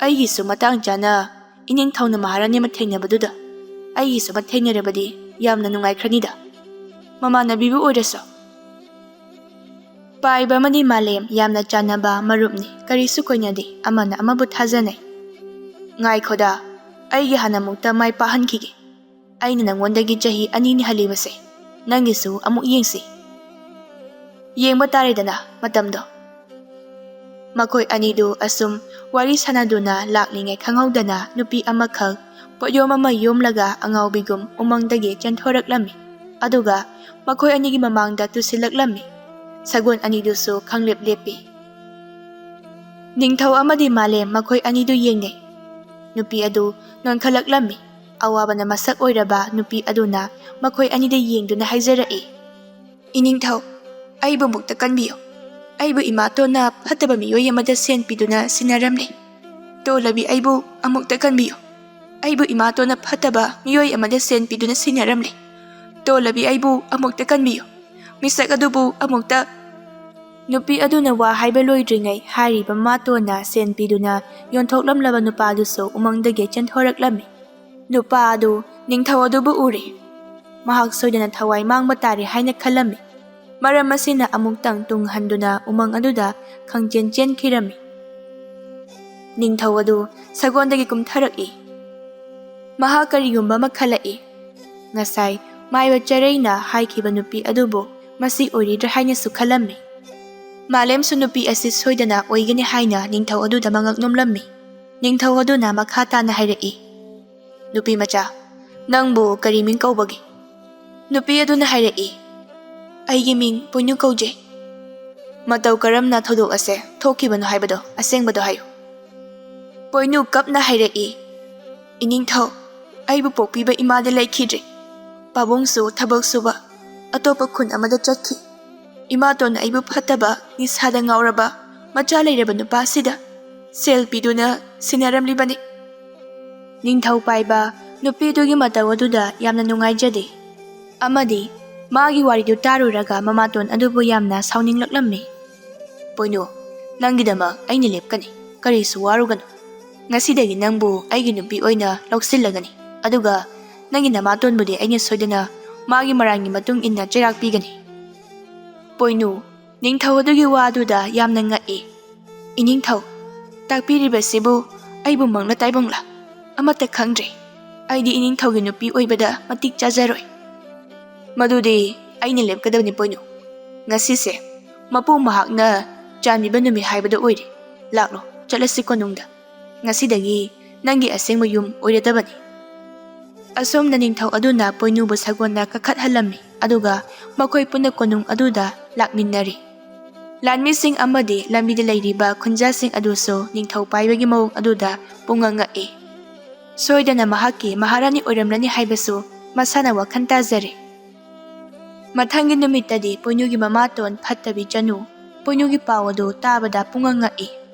ꯑꯩꯒꯤꯁꯨ ꯃꯇꯥꯡ ꯆꯥꯅ ꯏꯅꯤꯡꯊꯧꯅ ꯃꯍꯥꯔꯥꯅꯤ ꯑꯃ ꯊꯦꯡꯅꯕꯗꯨꯗ ꯑꯩꯒꯤꯁꯨ ꯑꯃ ꯊꯦꯡꯅꯔꯕꯗꯤ ꯌꯥꯝꯅ ꯅꯨꯡꯉꯥꯏꯈ꯭ꯔꯅꯤꯗ, ꯃꯃꯥꯟꯅꯕꯤꯕꯨ ꯑꯣꯏꯔꯁꯨ"꯫ ꯄꯥꯏꯕ ꯑꯃꯗꯤ ꯃꯥꯂꯦꯝ ꯌꯥꯝꯅ ꯆꯥꯟꯅꯕ ꯃꯔꯨꯞꯅꯤ, ꯀꯔꯤꯁꯨ ꯀꯣꯏꯅꯗꯦ, ꯑꯃꯅ ꯑꯃꯕꯨ ꯊꯥꯖꯅꯩ꯫ "ꯉꯥꯏꯈꯣꯗ, ꯑꯩꯒꯤ ꯍꯥꯟꯅꯃꯨꯛꯇ ꯃꯥꯏ ꯄꯥꯛꯍꯟꯈꯤꯒꯦ꯫ ꯑꯩꯅ ꯅꯪꯉꯣꯟꯗꯒꯤ ꯆꯍꯤ ꯑꯅꯤꯅꯤ ꯍꯜꯂꯤꯕꯁꯦ, ꯅꯪꯒꯤꯁꯨ ꯑꯃꯨꯛ ꯌꯦꯡꯁꯤ꯫ ꯌꯦꯡꯕ ꯇꯥꯔꯦꯗꯅ ꯃꯇꯝꯗꯣ"꯫ ꯃꯈꯣꯏ ꯑꯅꯤꯗꯨ ꯑꯁꯨꯝ ꯋꯥꯔꯤ ꯁꯥꯟꯅꯗꯨꯅ ꯂꯥꯛꯂꯤꯉꯩ ꯈꯪꯍꯧꯗꯅ ꯅꯨꯄꯤ ꯑꯃꯈꯛ ꯄꯣꯠꯌꯣꯝ ꯑꯃ ꯌꯣꯝꯂꯒ ꯑꯉꯥꯎꯕꯤꯒꯨꯝ ꯎꯃꯪꯗꯒꯤ ꯆꯦꯟꯊꯣꯔꯛꯂꯝꯃꯤ꯫ ꯑꯗꯨꯒ ꯃꯈꯣꯏ ꯑꯅꯤꯒꯤ ꯃꯃꯥꯡꯗ ꯇꯨꯁꯤꯜꯂꯛꯂꯝꯃꯤ꯫ ꯁꯒꯣꯜ ꯑꯅꯤꯗꯨꯁꯨ ꯈꯪꯂꯦꯞ ꯂꯦꯞꯄꯤ꯫ ꯅꯤꯡꯊꯧ ꯑꯃꯗꯤ ꯃꯥꯂꯦꯝ ꯃꯈꯣꯏ ꯑꯅꯤꯗꯨ ꯌꯦꯡꯅꯩ꯫ ꯅꯨꯄꯤ ꯑꯗꯨ ꯅꯣꯟꯈꯠꯂꯛꯂꯝꯃꯤ꯫ ꯑꯋꯥꯕꯅ ꯃꯁꯛ ꯑꯣꯏꯔꯕ ꯅꯨꯄꯤ ꯑꯗꯨꯅ ꯃꯈꯣꯏ ꯑꯅꯤꯗ ꯌꯦꯡꯗꯨꯅ ꯍꯥꯏꯖꯔꯛꯏ, "ꯏꯅꯤꯡꯊꯧ, ꯑꯩꯕꯨ ꯑꯃꯨꯛꯇ ꯀꯟꯕꯤꯌꯨ꯫ ꯑꯩꯕꯨ ꯏꯃꯥꯇꯣꯟꯅ ꯐꯠꯇꯕ ꯃꯤꯑꯣꯏ ꯑꯃꯗ ꯁꯦꯟ ꯄꯤꯗꯨꯅ ꯁꯤꯟꯅꯔꯝꯂꯦ꯫ ꯇꯣꯜꯂꯕꯤ, ꯑꯩꯕꯨ ꯑꯃꯨꯛꯇ ꯀꯟꯕꯤꯌꯨ꯫ ꯑꯩꯕꯨ ꯏꯃꯥꯇꯣꯟꯅ ꯐꯠꯇꯕ ꯃꯤꯑꯣꯏ ꯑꯃꯗ ꯁꯦꯟ ꯄꯤꯗꯨꯅ ꯁꯤꯟꯅꯔꯝꯂꯦ꯫ ꯇꯣꯜꯂꯕꯤ, ꯑꯩꯕꯨ ꯑꯃꯨꯛꯇ ꯀꯟꯕꯤꯌꯨ꯫ ꯃꯤꯁꯛ ꯑꯗꯨꯕꯨ ꯑꯃꯨꯛꯇ" ꯅꯨꯄꯤ ꯑꯗꯨꯅ ꯋꯥ ꯍꯥꯏꯕ ꯂꯣꯏꯗ꯭ꯔꯤꯉꯩ, ꯍꯥꯏꯔꯤꯕ ꯃꯃꯥꯇꯣꯟꯅ ꯁꯦꯟ ꯄꯤꯗꯨꯅ ꯌꯣꯟꯊꯣꯛꯂꯝꯂꯕ ꯅꯨꯄꯥꯗꯨꯁꯨ ꯎꯃꯪꯗꯒꯤ ꯆꯦꯟꯊꯣꯔꯛꯂꯝꯃꯤ꯫ ꯅꯨꯄꯥ ꯑꯗꯨ ꯅꯤꯡꯊꯧ ꯑꯗꯨꯕꯨ ꯎꯔꯦ꯫ ꯃꯍꯥꯛ ꯁꯣꯏꯗꯅ ꯊꯋꯥꯏ ꯃꯥꯡꯕ ꯇꯥꯔꯦ ꯍꯥꯏꯅ ꯈꯜꯂꯝꯃꯤ꯫ ꯃꯔꯝ ꯑꯁꯤꯅ ꯑꯃꯨꯛꯇꯪ ꯇꯨꯡ ꯍꯟꯗꯨꯅ ꯎꯃꯪ ꯑꯗꯨꯗ ꯈꯪꯆꯦꯟ ꯆꯦꯟꯈꯤꯔꯝꯃꯤ꯫ ꯅꯤꯡꯊꯧ ꯑꯗꯨ ꯁꯒꯣꯜꯗꯒꯤ ꯀꯨꯝꯊꯔꯛꯏ꯫ ꯃꯍꯥꯛ ꯀꯔꯤꯒꯨꯝꯕ ꯑꯃ ꯈꯜꯂꯛꯏ꯫ ꯉꯁꯥꯏ ꯃꯥꯏꯕ ꯆꯔꯩꯅ ꯍꯥꯏꯈꯤꯕ ꯅꯨꯄꯤ ꯑꯗꯨꯕꯨ ꯃꯁꯤ ꯑꯣꯏꯔꯤꯗ꯭ꯔꯥ ꯍꯥꯏꯅꯁꯨ ꯈꯜꯂꯝꯃꯤ꯫ ꯃꯥꯂꯦꯝꯁꯨ ꯅꯨꯄꯤ ꯑꯁꯤ ꯁꯣꯏꯗꯅ ꯑꯣꯏꯒꯅꯤ ꯍꯥꯏꯅ ꯅꯤꯡꯊꯧ ꯑꯗꯨꯗ ꯃꯉꯛ ꯅꯣꯝꯂꯝꯃꯤ꯫ ꯅꯤꯡꯊꯧ ꯑꯗꯨꯅ ꯃꯈꯥ ꯇꯥꯅ ꯍꯥꯏꯔꯛꯏ, "ꯅꯨꯄꯤ ꯃꯆꯥ, ꯅꯪꯕꯨ ꯀꯔꯤ ꯃꯤꯡ ꯀꯧꯕꯒꯦ?" ꯅꯨꯄꯤ ꯑꯗꯨꯅ ꯍꯥꯏꯔꯛꯏ, "ꯑꯩꯒꯤ ꯃꯤꯡ ꯄꯣꯏꯅꯨ ꯀꯧꯖꯩ꯫ ꯃꯇꯧ ꯀꯔꯝꯅ ꯊꯧꯗꯣꯛ ꯑꯁꯦ ꯊꯣꯛꯈꯤꯕꯅꯣ ꯍꯥꯏꯕꯗꯣ ꯑꯁꯦꯡꯕꯗꯣ ꯍꯥꯏꯌꯨ꯫" ꯄꯣꯏꯅꯨ ꯀꯞꯅ ꯍꯥꯏꯔꯛꯏ, "ꯏꯅꯤꯡꯊꯧ, ꯑꯩꯕꯨ ꯄꯣꯛꯄꯤꯕ ꯏꯃꯥꯗꯤ ꯂꯩꯈꯤꯗ꯭ꯔꯦ꯫ ꯄꯥꯕꯨꯡꯁꯨ ꯊꯕꯛ ꯁꯨꯕ ꯑꯇꯣꯞꯄ ꯈꯨꯟ ꯑꯃꯗ ꯆꯠꯈꯤ꯫ ꯏꯃꯥꯇꯣꯟꯅ ꯑꯩꯕꯨ ꯐꯠꯇꯕ, ꯅꯤꯁꯥꯗ ꯉꯥꯎꯔꯕ, ꯃꯆꯥ ꯂꯩꯔꯕ ꯅꯨꯄꯥꯁꯤꯗ ꯁꯦꯜ ꯄꯤꯗꯨꯅ ꯁꯤꯟꯅꯔꯝꯂꯤꯕꯅꯤ꯫ ꯅꯤꯡꯊꯧ ꯄꯥꯏꯕ ꯅꯨꯄꯤꯗꯨꯒꯤ ꯃꯇꯧ ꯑꯗꯨꯗ ꯌꯥꯝꯅ ꯅꯨꯡꯉꯥꯏꯖꯗꯦ ꯑꯃꯗꯤ ꯃꯥꯒꯤ ꯋꯥꯔꯤꯗꯨ ꯇꯥꯔꯨꯔꯒ ꯃꯃꯥꯇꯣꯟ ꯑꯗꯨꯕꯨ ꯌꯥꯝꯅ ꯁꯥꯎꯅꯤꯡꯂꯛꯂꯝꯃꯤ꯫ "ꯄꯣꯏꯅꯨ, ꯅꯪꯒꯤꯗꯃꯛ ꯑꯩꯅ ꯂꯦꯞꯀꯅꯤ, ꯀꯔꯤꯁꯨ ꯋꯥꯔꯨꯒꯅꯨ꯫ ꯉꯁꯤꯗꯒꯤ ꯅꯪꯕꯨ ꯑꯩꯒꯤ ꯅꯨꯄꯤ ꯑꯣꯏꯅ ꯂꯧꯁꯤꯜꯂꯒꯅꯤ, ꯑꯗꯨꯒ ꯅꯪꯒꯤ ꯅꯃꯥꯇꯣꯟꯕꯨꯗꯤ ꯑꯩꯅ ꯁꯣꯏꯗꯅ ꯃꯥꯒꯤ ꯃꯔꯥꯜꯒꯤ ꯃꯇꯨꯡ ꯏꯟꯅ ꯆꯩꯔꯥꯛ ꯄꯤꯒꯅꯤ꯫" ꯄꯣꯏꯅꯨ ꯅꯤꯡꯊꯧ ꯑꯗꯨꯒꯤ ꯋꯥꯗꯨꯗ ꯌꯥꯝꯅ ꯉꯛꯏ꯫ "ꯏꯅꯤꯡꯊꯧ, ꯇꯥꯛꯄꯤꯔꯤꯕꯁꯤꯕꯨ ꯑꯩꯕꯨ ꯃꯪꯂ ꯇꯥꯏꯕꯪꯂ? ꯑꯃꯠꯇ ꯈꯪꯗ꯭ꯔꯦ꯫ ꯑꯩꯗꯤ ꯏꯅꯤꯡꯊꯧꯒꯤ ꯅꯨꯄꯤ ꯑꯣꯏꯕꯗ ꯃꯇꯤꯛ ꯆꯥꯖꯔꯣꯏ꯫" "ꯃꯗꯨꯗꯤ ꯑꯩꯅ ꯂꯦꯞꯀꯗꯕꯅꯤ ꯄꯣꯏꯅꯨ꯫ ꯉꯁꯤꯁꯦ ꯃꯄꯨ ꯃꯍꯥꯛꯅ ꯆꯥꯟꯕꯤꯕ ꯅꯨꯃꯤꯠ ꯍꯥꯏꯕꯗꯨ ꯑꯣꯏꯔꯦ꯫ ꯂꯥꯛꯂꯣ, ꯆꯠꯂꯁꯤ ꯀꯣꯅꯨꯡꯗ꯫ ꯉꯁꯤꯗꯒꯤ ꯅꯪꯒꯤ ꯑꯁꯦꯡꯕ ꯌꯨꯝ ꯑꯣꯏꯔꯗꯕꯅꯤ꯫" ꯑꯁꯣꯝꯅ ꯅꯤꯡꯊꯧ ꯑꯗꯨꯅ ꯄꯣꯏꯅꯨꯕꯨ ꯁꯒꯣꯜꯗ ꯀꯥꯈꯠꯍꯜꯂꯝꯃꯤ, ꯑꯗꯨꯒ ꯃꯈꯣꯏ ꯄꯨꯟꯅ ꯀꯣꯅꯨꯡ ꯑꯗꯨꯗ ꯂꯥꯛꯃꯤꯟꯅꯔꯤ꯫ ꯂꯥꯟꯃꯤꯁꯤꯡ ꯑꯃꯗꯤ ꯂꯝꯕꯤꯗ ꯂꯩꯔꯤꯕ ꯈꯨꯟꯖꯥꯁꯤꯡ ꯑꯗꯨꯁꯨ ꯅꯤꯡꯊꯧ ꯄꯥꯏꯕꯒꯤ ꯃꯑꯣꯡ ꯑꯗꯨꯗ ꯄꯨꯡꯉꯛ ꯉꯛꯏ꯫ ꯁꯣꯏꯗꯅ ꯃꯍꯥꯛꯀꯤ ꯃꯍꯥꯔꯥꯅꯤ ꯑꯣꯏꯔꯝꯂꯅꯤ ꯍꯥꯏꯕꯁꯨ ꯃꯁꯥꯅ ꯋꯥꯈꯜ ꯇꯥꯖꯔꯦ꯫ ꯃꯊꯪꯒꯤ ꯅꯨꯃꯤꯠꯇꯗꯤ ꯄꯣꯏꯅꯨꯒꯤ ꯃꯃꯥꯇꯣꯟ ꯐꯠꯇꯕꯤ ꯆꯅꯨ ꯄꯣꯏꯅꯨꯒꯤ ꯄꯥꯎ ꯑꯗꯨ ꯇꯥꯕꯗ ꯄꯨꯡꯉꯛ ꯉꯛꯏ꯫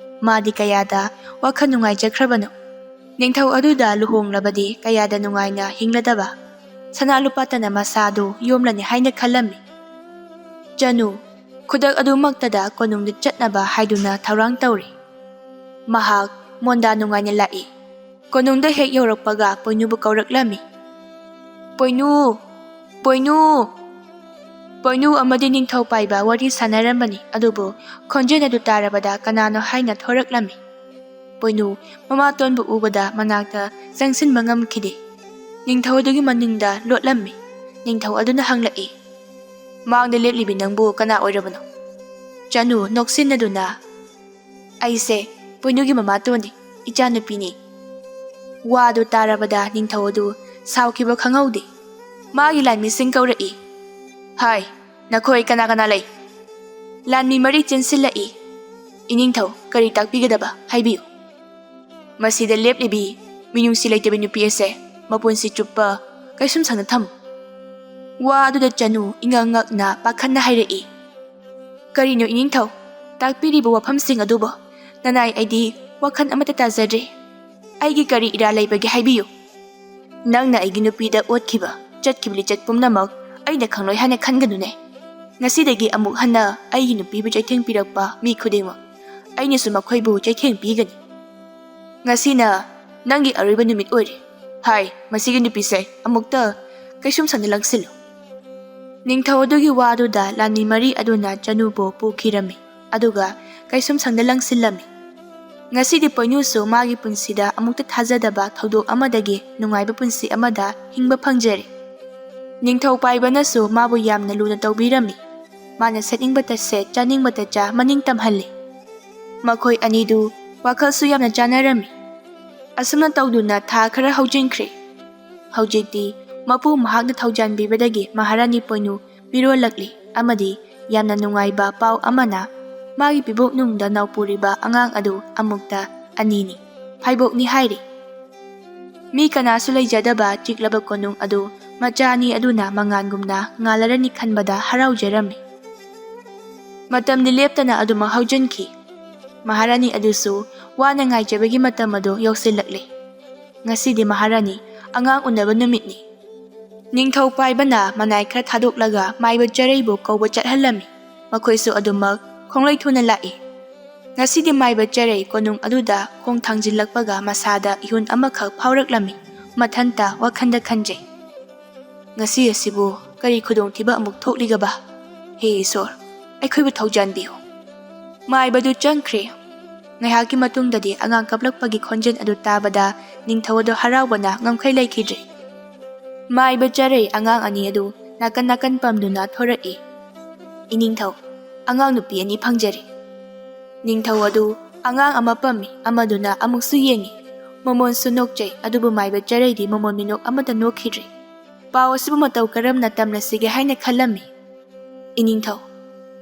ꯃꯥꯗꯤ ꯀꯌꯥꯗ ꯋꯥꯈꯜ ꯅꯨꯡꯉꯥꯏꯖꯈ꯭ꯔꯕꯅꯣ꯫ ꯅꯤꯡꯊꯧ ꯑꯗꯨꯗ ꯂꯨꯍꯣꯡꯂꯕꯗꯤ ꯀꯌꯥꯗ ꯅꯨꯡꯉꯥꯏꯅ ꯍꯤꯡꯂꯗꯕ꯫ ꯁꯅꯥ ꯂꯨꯄꯥꯇꯅ ꯃꯁꯥꯗꯨ ꯌꯣꯝꯂꯅꯤ ꯍꯥꯏꯅ ꯈꯜꯂꯝꯃꯤ꯫ ꯆꯅꯨ ꯈꯨꯗꯛ ꯑꯗꯨꯃꯛꯇꯗ ꯀꯣꯅꯨꯡꯗ ꯆꯠꯅꯕ ꯍꯥꯏꯗꯨꯅ ꯊꯧꯔꯥꯡ ꯇꯧꯔꯤ꯫ ꯃꯍꯥꯛ ꯃꯣꯟꯗꯥ ꯅꯨꯡꯉꯥꯏꯅ ꯂꯥꯛꯏ꯫ ꯀꯣꯅꯨꯡꯗ ꯍꯦꯛ ꯌꯧꯔꯛꯄꯒ ꯄꯣꯏꯅꯨꯕꯨ ꯀꯧꯔꯛꯂꯝꯃꯤ꯫ "ꯄꯣꯏꯅꯨ! ꯄꯣꯏꯅꯨ!" ꯄꯣꯏꯅꯨ ꯑꯃꯗꯤ ꯅꯤꯡꯊꯧ ꯄꯥꯏꯕ ꯋꯥꯔꯤ ꯁꯥꯟꯅꯔꯝꯕꯅꯤ, ꯑꯗꯨꯕꯨ ꯈꯣꯟꯖꯦꯜ ꯑꯗꯨ ꯇꯥꯔꯕꯗ ꯀꯅꯥꯅꯣ ꯍꯥꯏꯅ ꯊꯣꯔꯛꯂꯝꯃꯤ꯫ ꯄꯣꯏꯅꯨ ꯃꯃꯥꯇꯣꯟꯕꯨ ꯎꯕꯗ ꯃꯅꯥꯛꯇ ꯆꯪꯁꯤꯟꯕ ꯉꯝꯈꯤꯗꯦ꯫ ꯅꯤꯡꯊꯧ ꯑꯗꯨꯒꯤ ꯃꯅꯤꯡꯗ ꯂꯣꯠꯂꯝꯃꯤ꯫ ꯅꯤꯡꯊꯧ ꯑꯗꯨꯅ ꯍꯪꯂꯛꯏ, "ꯃꯥꯡꯗ ꯂꯦꯞꯂꯤꯕꯤ ꯅꯪꯕꯨ ꯀꯅꯥ ꯑꯣꯏꯔꯕꯅꯣ?" ꯆꯅꯨ ꯅꯣꯛꯁꯤꯟꯅꯗꯨꯅ, "ꯑꯩꯁꯦ ꯄꯣꯏꯅꯨꯒꯤ ꯃꯃꯥꯇꯣꯟꯅꯤ, ꯏꯆꯥꯅꯨꯄꯤꯅꯤ꯫" ꯋꯥꯗꯨ ꯇꯥꯔꯕꯗ ꯅꯤꯡꯊꯧ ꯑꯗꯨ ꯁꯥꯎꯈꯤꯕ ꯈꯪꯍꯧꯗꯦ꯫ ꯃꯥꯒꯤ ꯂꯥꯟꯃꯤꯁꯤꯡ ꯀꯧꯔꯛꯏ꯫ "ꯍꯥꯏ, ꯅꯈꯣꯏ ꯀꯅꯥ ꯀꯅꯥ ꯂꯩ?" ꯂꯥꯟꯃꯤ ꯃꯔꯤ ꯆꯦꯟꯁꯤꯜꯂꯛꯏ꯫ "ꯏꯅꯤꯡꯊꯧ, ꯀꯔꯤ ꯇꯥꯛꯄꯤꯒꯗꯕ? ꯍꯥꯏꯕꯤꯌꯨ꯫" "ꯃꯁꯤꯗ ꯂꯦꯞꯂꯤꯕꯤ ꯃꯤꯅꯨꯡꯁꯤ ꯂꯩꯇꯕꯤ ꯅꯨꯄꯤ ꯑꯁꯦ ꯃꯄꯨꯟꯁꯤ ꯆꯨꯞꯄ ꯀꯩꯁꯨꯝ ꯁꯪꯅ ꯊꯝꯃꯨ꯫" ꯋꯥ ꯑꯗꯨꯗ ꯆꯅꯨ ꯏꯉꯛ ꯉꯛꯅ ꯄꯥꯈꯠꯅ ꯍꯥꯏꯔꯛꯏ, "ꯀꯔꯤꯅꯣ ꯏꯅꯤꯡꯊꯧ? ꯇꯥꯛꯄꯤꯔꯤꯕ ꯋꯥꯐꯝꯁꯤꯡ ꯑꯗꯨꯕꯨ? ꯅꯅꯥꯏ ꯑꯩꯗꯤ ꯋꯥꯈꯜ ꯑꯃꯠꯇ ꯇꯥꯖꯗ꯭ꯔꯦ꯫ ꯑꯩꯒꯤ ꯀꯔꯤ ꯏꯔꯥ ꯂꯩꯕꯒꯦ ꯍꯥꯏꯕꯤꯌꯨ꯫" "ꯅꯪꯅ ꯑꯩꯒꯤ ꯅꯨꯄꯤꯗ ꯑꯣꯠꯈꯤꯕ, ꯆꯠꯈꯤꯕ ꯂꯤꯆꯠ ꯄꯨꯝꯅꯃꯛ ꯑꯩꯅ ꯈꯪꯂꯣꯏ ꯍꯥꯏꯅ ꯈꯟꯒꯅꯨꯅꯦ꯫ ꯉꯁꯤꯗꯒꯤ ꯑꯃꯨꯛ ꯍꯟꯅ ꯑꯩꯒꯤ ꯅꯨꯄꯤꯕꯨ ꯆꯩꯊꯦꯡ ꯄꯤꯔꯛꯄ ꯃꯤ ꯈꯨꯗꯤꯡꯃꯛ ꯑꯩꯅꯁꯨ ꯃꯈꯣꯏꯕꯨ ꯆꯩꯊꯦꯡ ꯄꯤꯒꯅꯤ꯫ ꯉꯁꯤꯅ ꯅꯪꯒꯤ ꯑꯔꯣꯏꯕ ꯅꯨꯃꯤꯠ ꯑꯣꯏꯔꯦ꯫ ꯍꯥꯏ, ꯃꯁꯤꯒꯤ ꯅꯨꯄꯤꯁꯦ ꯑꯃꯨꯛꯇ ꯀꯩꯁꯨꯝ ꯁꯪꯗ ꯂꯪꯁꯤꯜꯂꯨ꯫" ꯅꯤꯡꯊꯧ ꯑꯗꯨꯒꯤ ꯋꯥꯗꯨꯗ ꯂꯥꯟꯃꯤ ꯃꯔꯤ ꯑꯗꯨꯅ ꯆꯅꯨꯕꯨ ꯄꯨꯈꯤꯔꯝꯃꯤ, ꯑꯗꯨꯒ ꯀꯩꯁꯨꯝ ꯁꯪꯗ ꯂꯪꯁꯤꯜꯂꯝꯃꯤ꯫ ꯉꯁꯤꯗꯤ ꯄꯣꯏꯅꯨꯁꯨ ꯃꯥꯒꯤ ꯄꯨꯟꯁꯤꯗ ꯑꯃꯨꯛꯇ ꯊꯥꯖꯗꯕ ꯊꯧꯗꯣꯛ ꯑꯃꯗꯒꯤ ꯅꯨꯡꯉꯥꯏꯕ ꯄꯨꯟꯁꯤ ꯑꯃꯗ ꯍꯤꯡꯕ ꯐꯪꯖꯔꯦ꯫ ꯅꯤꯡꯊꯧ ꯄꯥꯏꯕꯅꯁꯨ ꯃꯥꯕꯨ ꯌꯥꯝꯅ ꯂꯨꯅ ꯇꯧꯕꯤꯔꯝꯃꯤ꯫ ꯃꯥꯅ ꯁꯦꯠꯅꯤꯡꯕꯇ ꯁꯦꯠ, ꯆꯥꯅꯤꯡꯕꯇ ꯆꯥ, ꯃꯅꯤꯡ ꯇꯝꯍꯜꯂꯤ꯫ ꯃꯈꯣꯏ ꯑꯅꯤꯗꯨ ꯋꯥꯈꯜꯁꯨ ꯌꯥꯝꯅ ꯆꯥꯟꯅꯔꯝꯃꯤ꯫ ꯑꯁꯨꯝꯅ ꯇꯧꯗꯨꯅ ꯊꯥ ꯈꯔ ꯍꯧꯖꯤꯟꯈ꯭ꯔꯦ꯫ ꯍꯧꯖꯤꯛꯇꯤ ꯃꯄꯨ ꯃꯍꯥꯛꯅ ꯊꯧꯖꯥꯟꯕꯤꯕꯗꯒꯤ ꯃꯍꯥꯔꯥꯅꯤ ꯄꯣꯏꯅꯨ ꯃꯤꯔꯣꯜꯂꯛꯂꯤ ꯑꯃꯗꯤ ꯌꯥꯝꯅ ꯅꯨꯡꯉꯥꯏꯕ ꯄꯥꯎ ꯑꯃꯅ ꯃꯥꯒꯤ ꯄꯤꯕꯣꯛꯅꯨꯡꯗ ꯅꯥꯎꯄꯨꯔꯤꯕ ꯑꯉꯥꯡ ꯑꯗꯨ ꯑꯃꯨꯛꯇ ꯑꯅꯤꯅꯤ, ꯐꯥꯏꯕꯣꯛꯅꯤ ꯍꯥꯏꯔꯤ꯫ ꯃꯤ ꯀꯅꯥꯁꯨ ꯂꯩꯖꯗꯕ ꯆꯤꯛꯂꯕ ꯀꯣꯅꯨꯡ ꯑꯗꯨ ꯃꯆꯥ ꯑꯅꯤ ꯑꯗꯨꯅ ꯃꯉꯥꯜꯒꯨꯝꯅ ꯉꯥꯜꯂꯔꯅꯤ ꯈꯟꯕꯗ ꯍꯔꯥꯎꯖꯔꯝꯃꯤ꯫ ꯃꯇꯝꯗꯤ ꯂꯦꯞꯇꯅ ꯑꯗꯨꯃꯛ ꯍꯧꯖꯤꯟꯈꯤ꯫ ꯃꯍꯥꯔꯥꯅꯤ ꯑꯗꯨꯁꯨ ꯋꯥꯅ ꯉꯥꯏꯖꯕꯒꯤ ꯃꯇꯝ ꯑꯗꯨ ꯌꯧꯁꯤꯜꯂꯛꯂꯦ꯫ ꯉꯁꯤꯗꯤ ꯃꯍꯥꯔꯥꯅꯤ ꯑꯉꯥꯡ ꯎꯅꯕ ꯅꯨꯃꯤꯠꯅꯤ꯫ ꯅꯤꯡꯊꯧ ꯄꯥꯏꯕꯅ ꯃꯅꯥꯏ ꯈꯔ ꯊꯥꯗꯣꯛꯂꯒ ꯃꯥꯏꯕ ꯆꯔꯩꯕꯨ ꯀꯧꯕ ꯆꯠꯍꯜꯂꯝꯃꯤ꯫ ꯃꯈꯣꯏꯁꯨ ꯑꯗꯨꯃꯛ ꯈꯣꯡꯂꯩ ꯊꯨꯅ ꯂꯥꯛꯏ꯫ ꯉꯁꯤꯗꯤ ꯃꯥꯏꯕ ꯆꯔꯩ ꯀꯣꯅꯨꯡ ꯑꯗꯨꯗ ꯈꯣꯡ ꯊꯥꯡꯖꯤꯜꯂꯛꯄꯒ ꯃꯁꯥꯗ ꯏꯍꯨꯟ ꯑꯃꯈꯛ ꯐꯥꯎꯔꯛꯂꯝꯃꯤ꯫ ꯃꯊꯟꯇ ꯋꯥꯈꯟꯗ ꯈꯟꯖꯩ, "ꯉꯁꯤ ꯑꯁꯤꯕꯨ ꯀꯔꯤ ꯈꯨꯗꯣꯡꯊꯤꯕ ꯑꯃꯨꯛ ꯊꯣꯛꯂꯤꯒꯕ? ꯍꯦ ꯏꯁꯣꯔ, ꯑꯩꯈꯣꯏꯕꯨ ꯊꯧꯖꯥꯟꯕꯤꯌꯨ꯫" ꯃꯥꯏꯕꯗꯨ ꯆꯪꯈ꯭ꯔꯦ꯫ ꯉꯥꯏꯍꯥꯛꯀꯤ ꯃꯇꯨꯡꯗꯗꯤ ꯑꯉꯥꯡ ꯀꯞꯂꯛꯄꯒꯤ ꯈꯣꯟꯖꯦꯜ ꯑꯗꯨ ꯇꯥꯕꯗ ꯅꯤꯡꯊꯧ ꯑꯗꯨ ꯍꯔꯥꯎꯕꯅ ꯉꯝꯈꯩ ꯂꯩꯈꯤꯗ꯭ꯔꯦ꯫ ꯃꯥꯏꯕ ꯆꯔꯩ ꯑꯉꯥꯡ ꯑꯅꯤ ꯑꯗꯨ ꯅꯥꯀꯟ ꯅꯥꯀꯟ ꯄꯝꯗꯨꯅ ꯊꯣꯔꯛꯏ꯫ "ꯏꯅꯤꯡꯊꯧ, ꯑꯉꯥꯡ ꯅꯨꯄꯤ ꯑꯅꯤ ꯐꯪꯖꯔꯦ꯫" ꯅꯤꯡꯊꯧ ꯑꯗꯨ ꯑꯉꯥꯡ ꯑꯃ ꯄꯝꯃꯤ, ꯑꯃꯗꯨꯅ ꯑꯃꯨꯛꯁꯨ ꯌꯦꯡꯉꯤ꯫ ꯃꯃꯣꯟꯁꯨ ꯅꯣꯛꯆꯩ, ꯑꯗꯨꯕꯨ ꯃꯥꯏꯕ ꯆꯔꯩꯗꯤ ꯃꯃꯣꯟ ꯃꯤꯅꯣꯛ ꯑꯃꯠꯇ ꯅꯣꯛꯈꯤꯗ꯭ꯔꯦ꯫ ꯄꯥꯎ ꯑꯁꯤꯕꯨ ꯃꯇꯧ ꯀꯔꯝꯅ ꯇꯝꯂꯁꯤꯒꯦ ꯍꯥꯏꯅ ꯈꯜꯂꯝꯃꯤ꯫ "ꯏꯅꯤꯡꯊꯧ,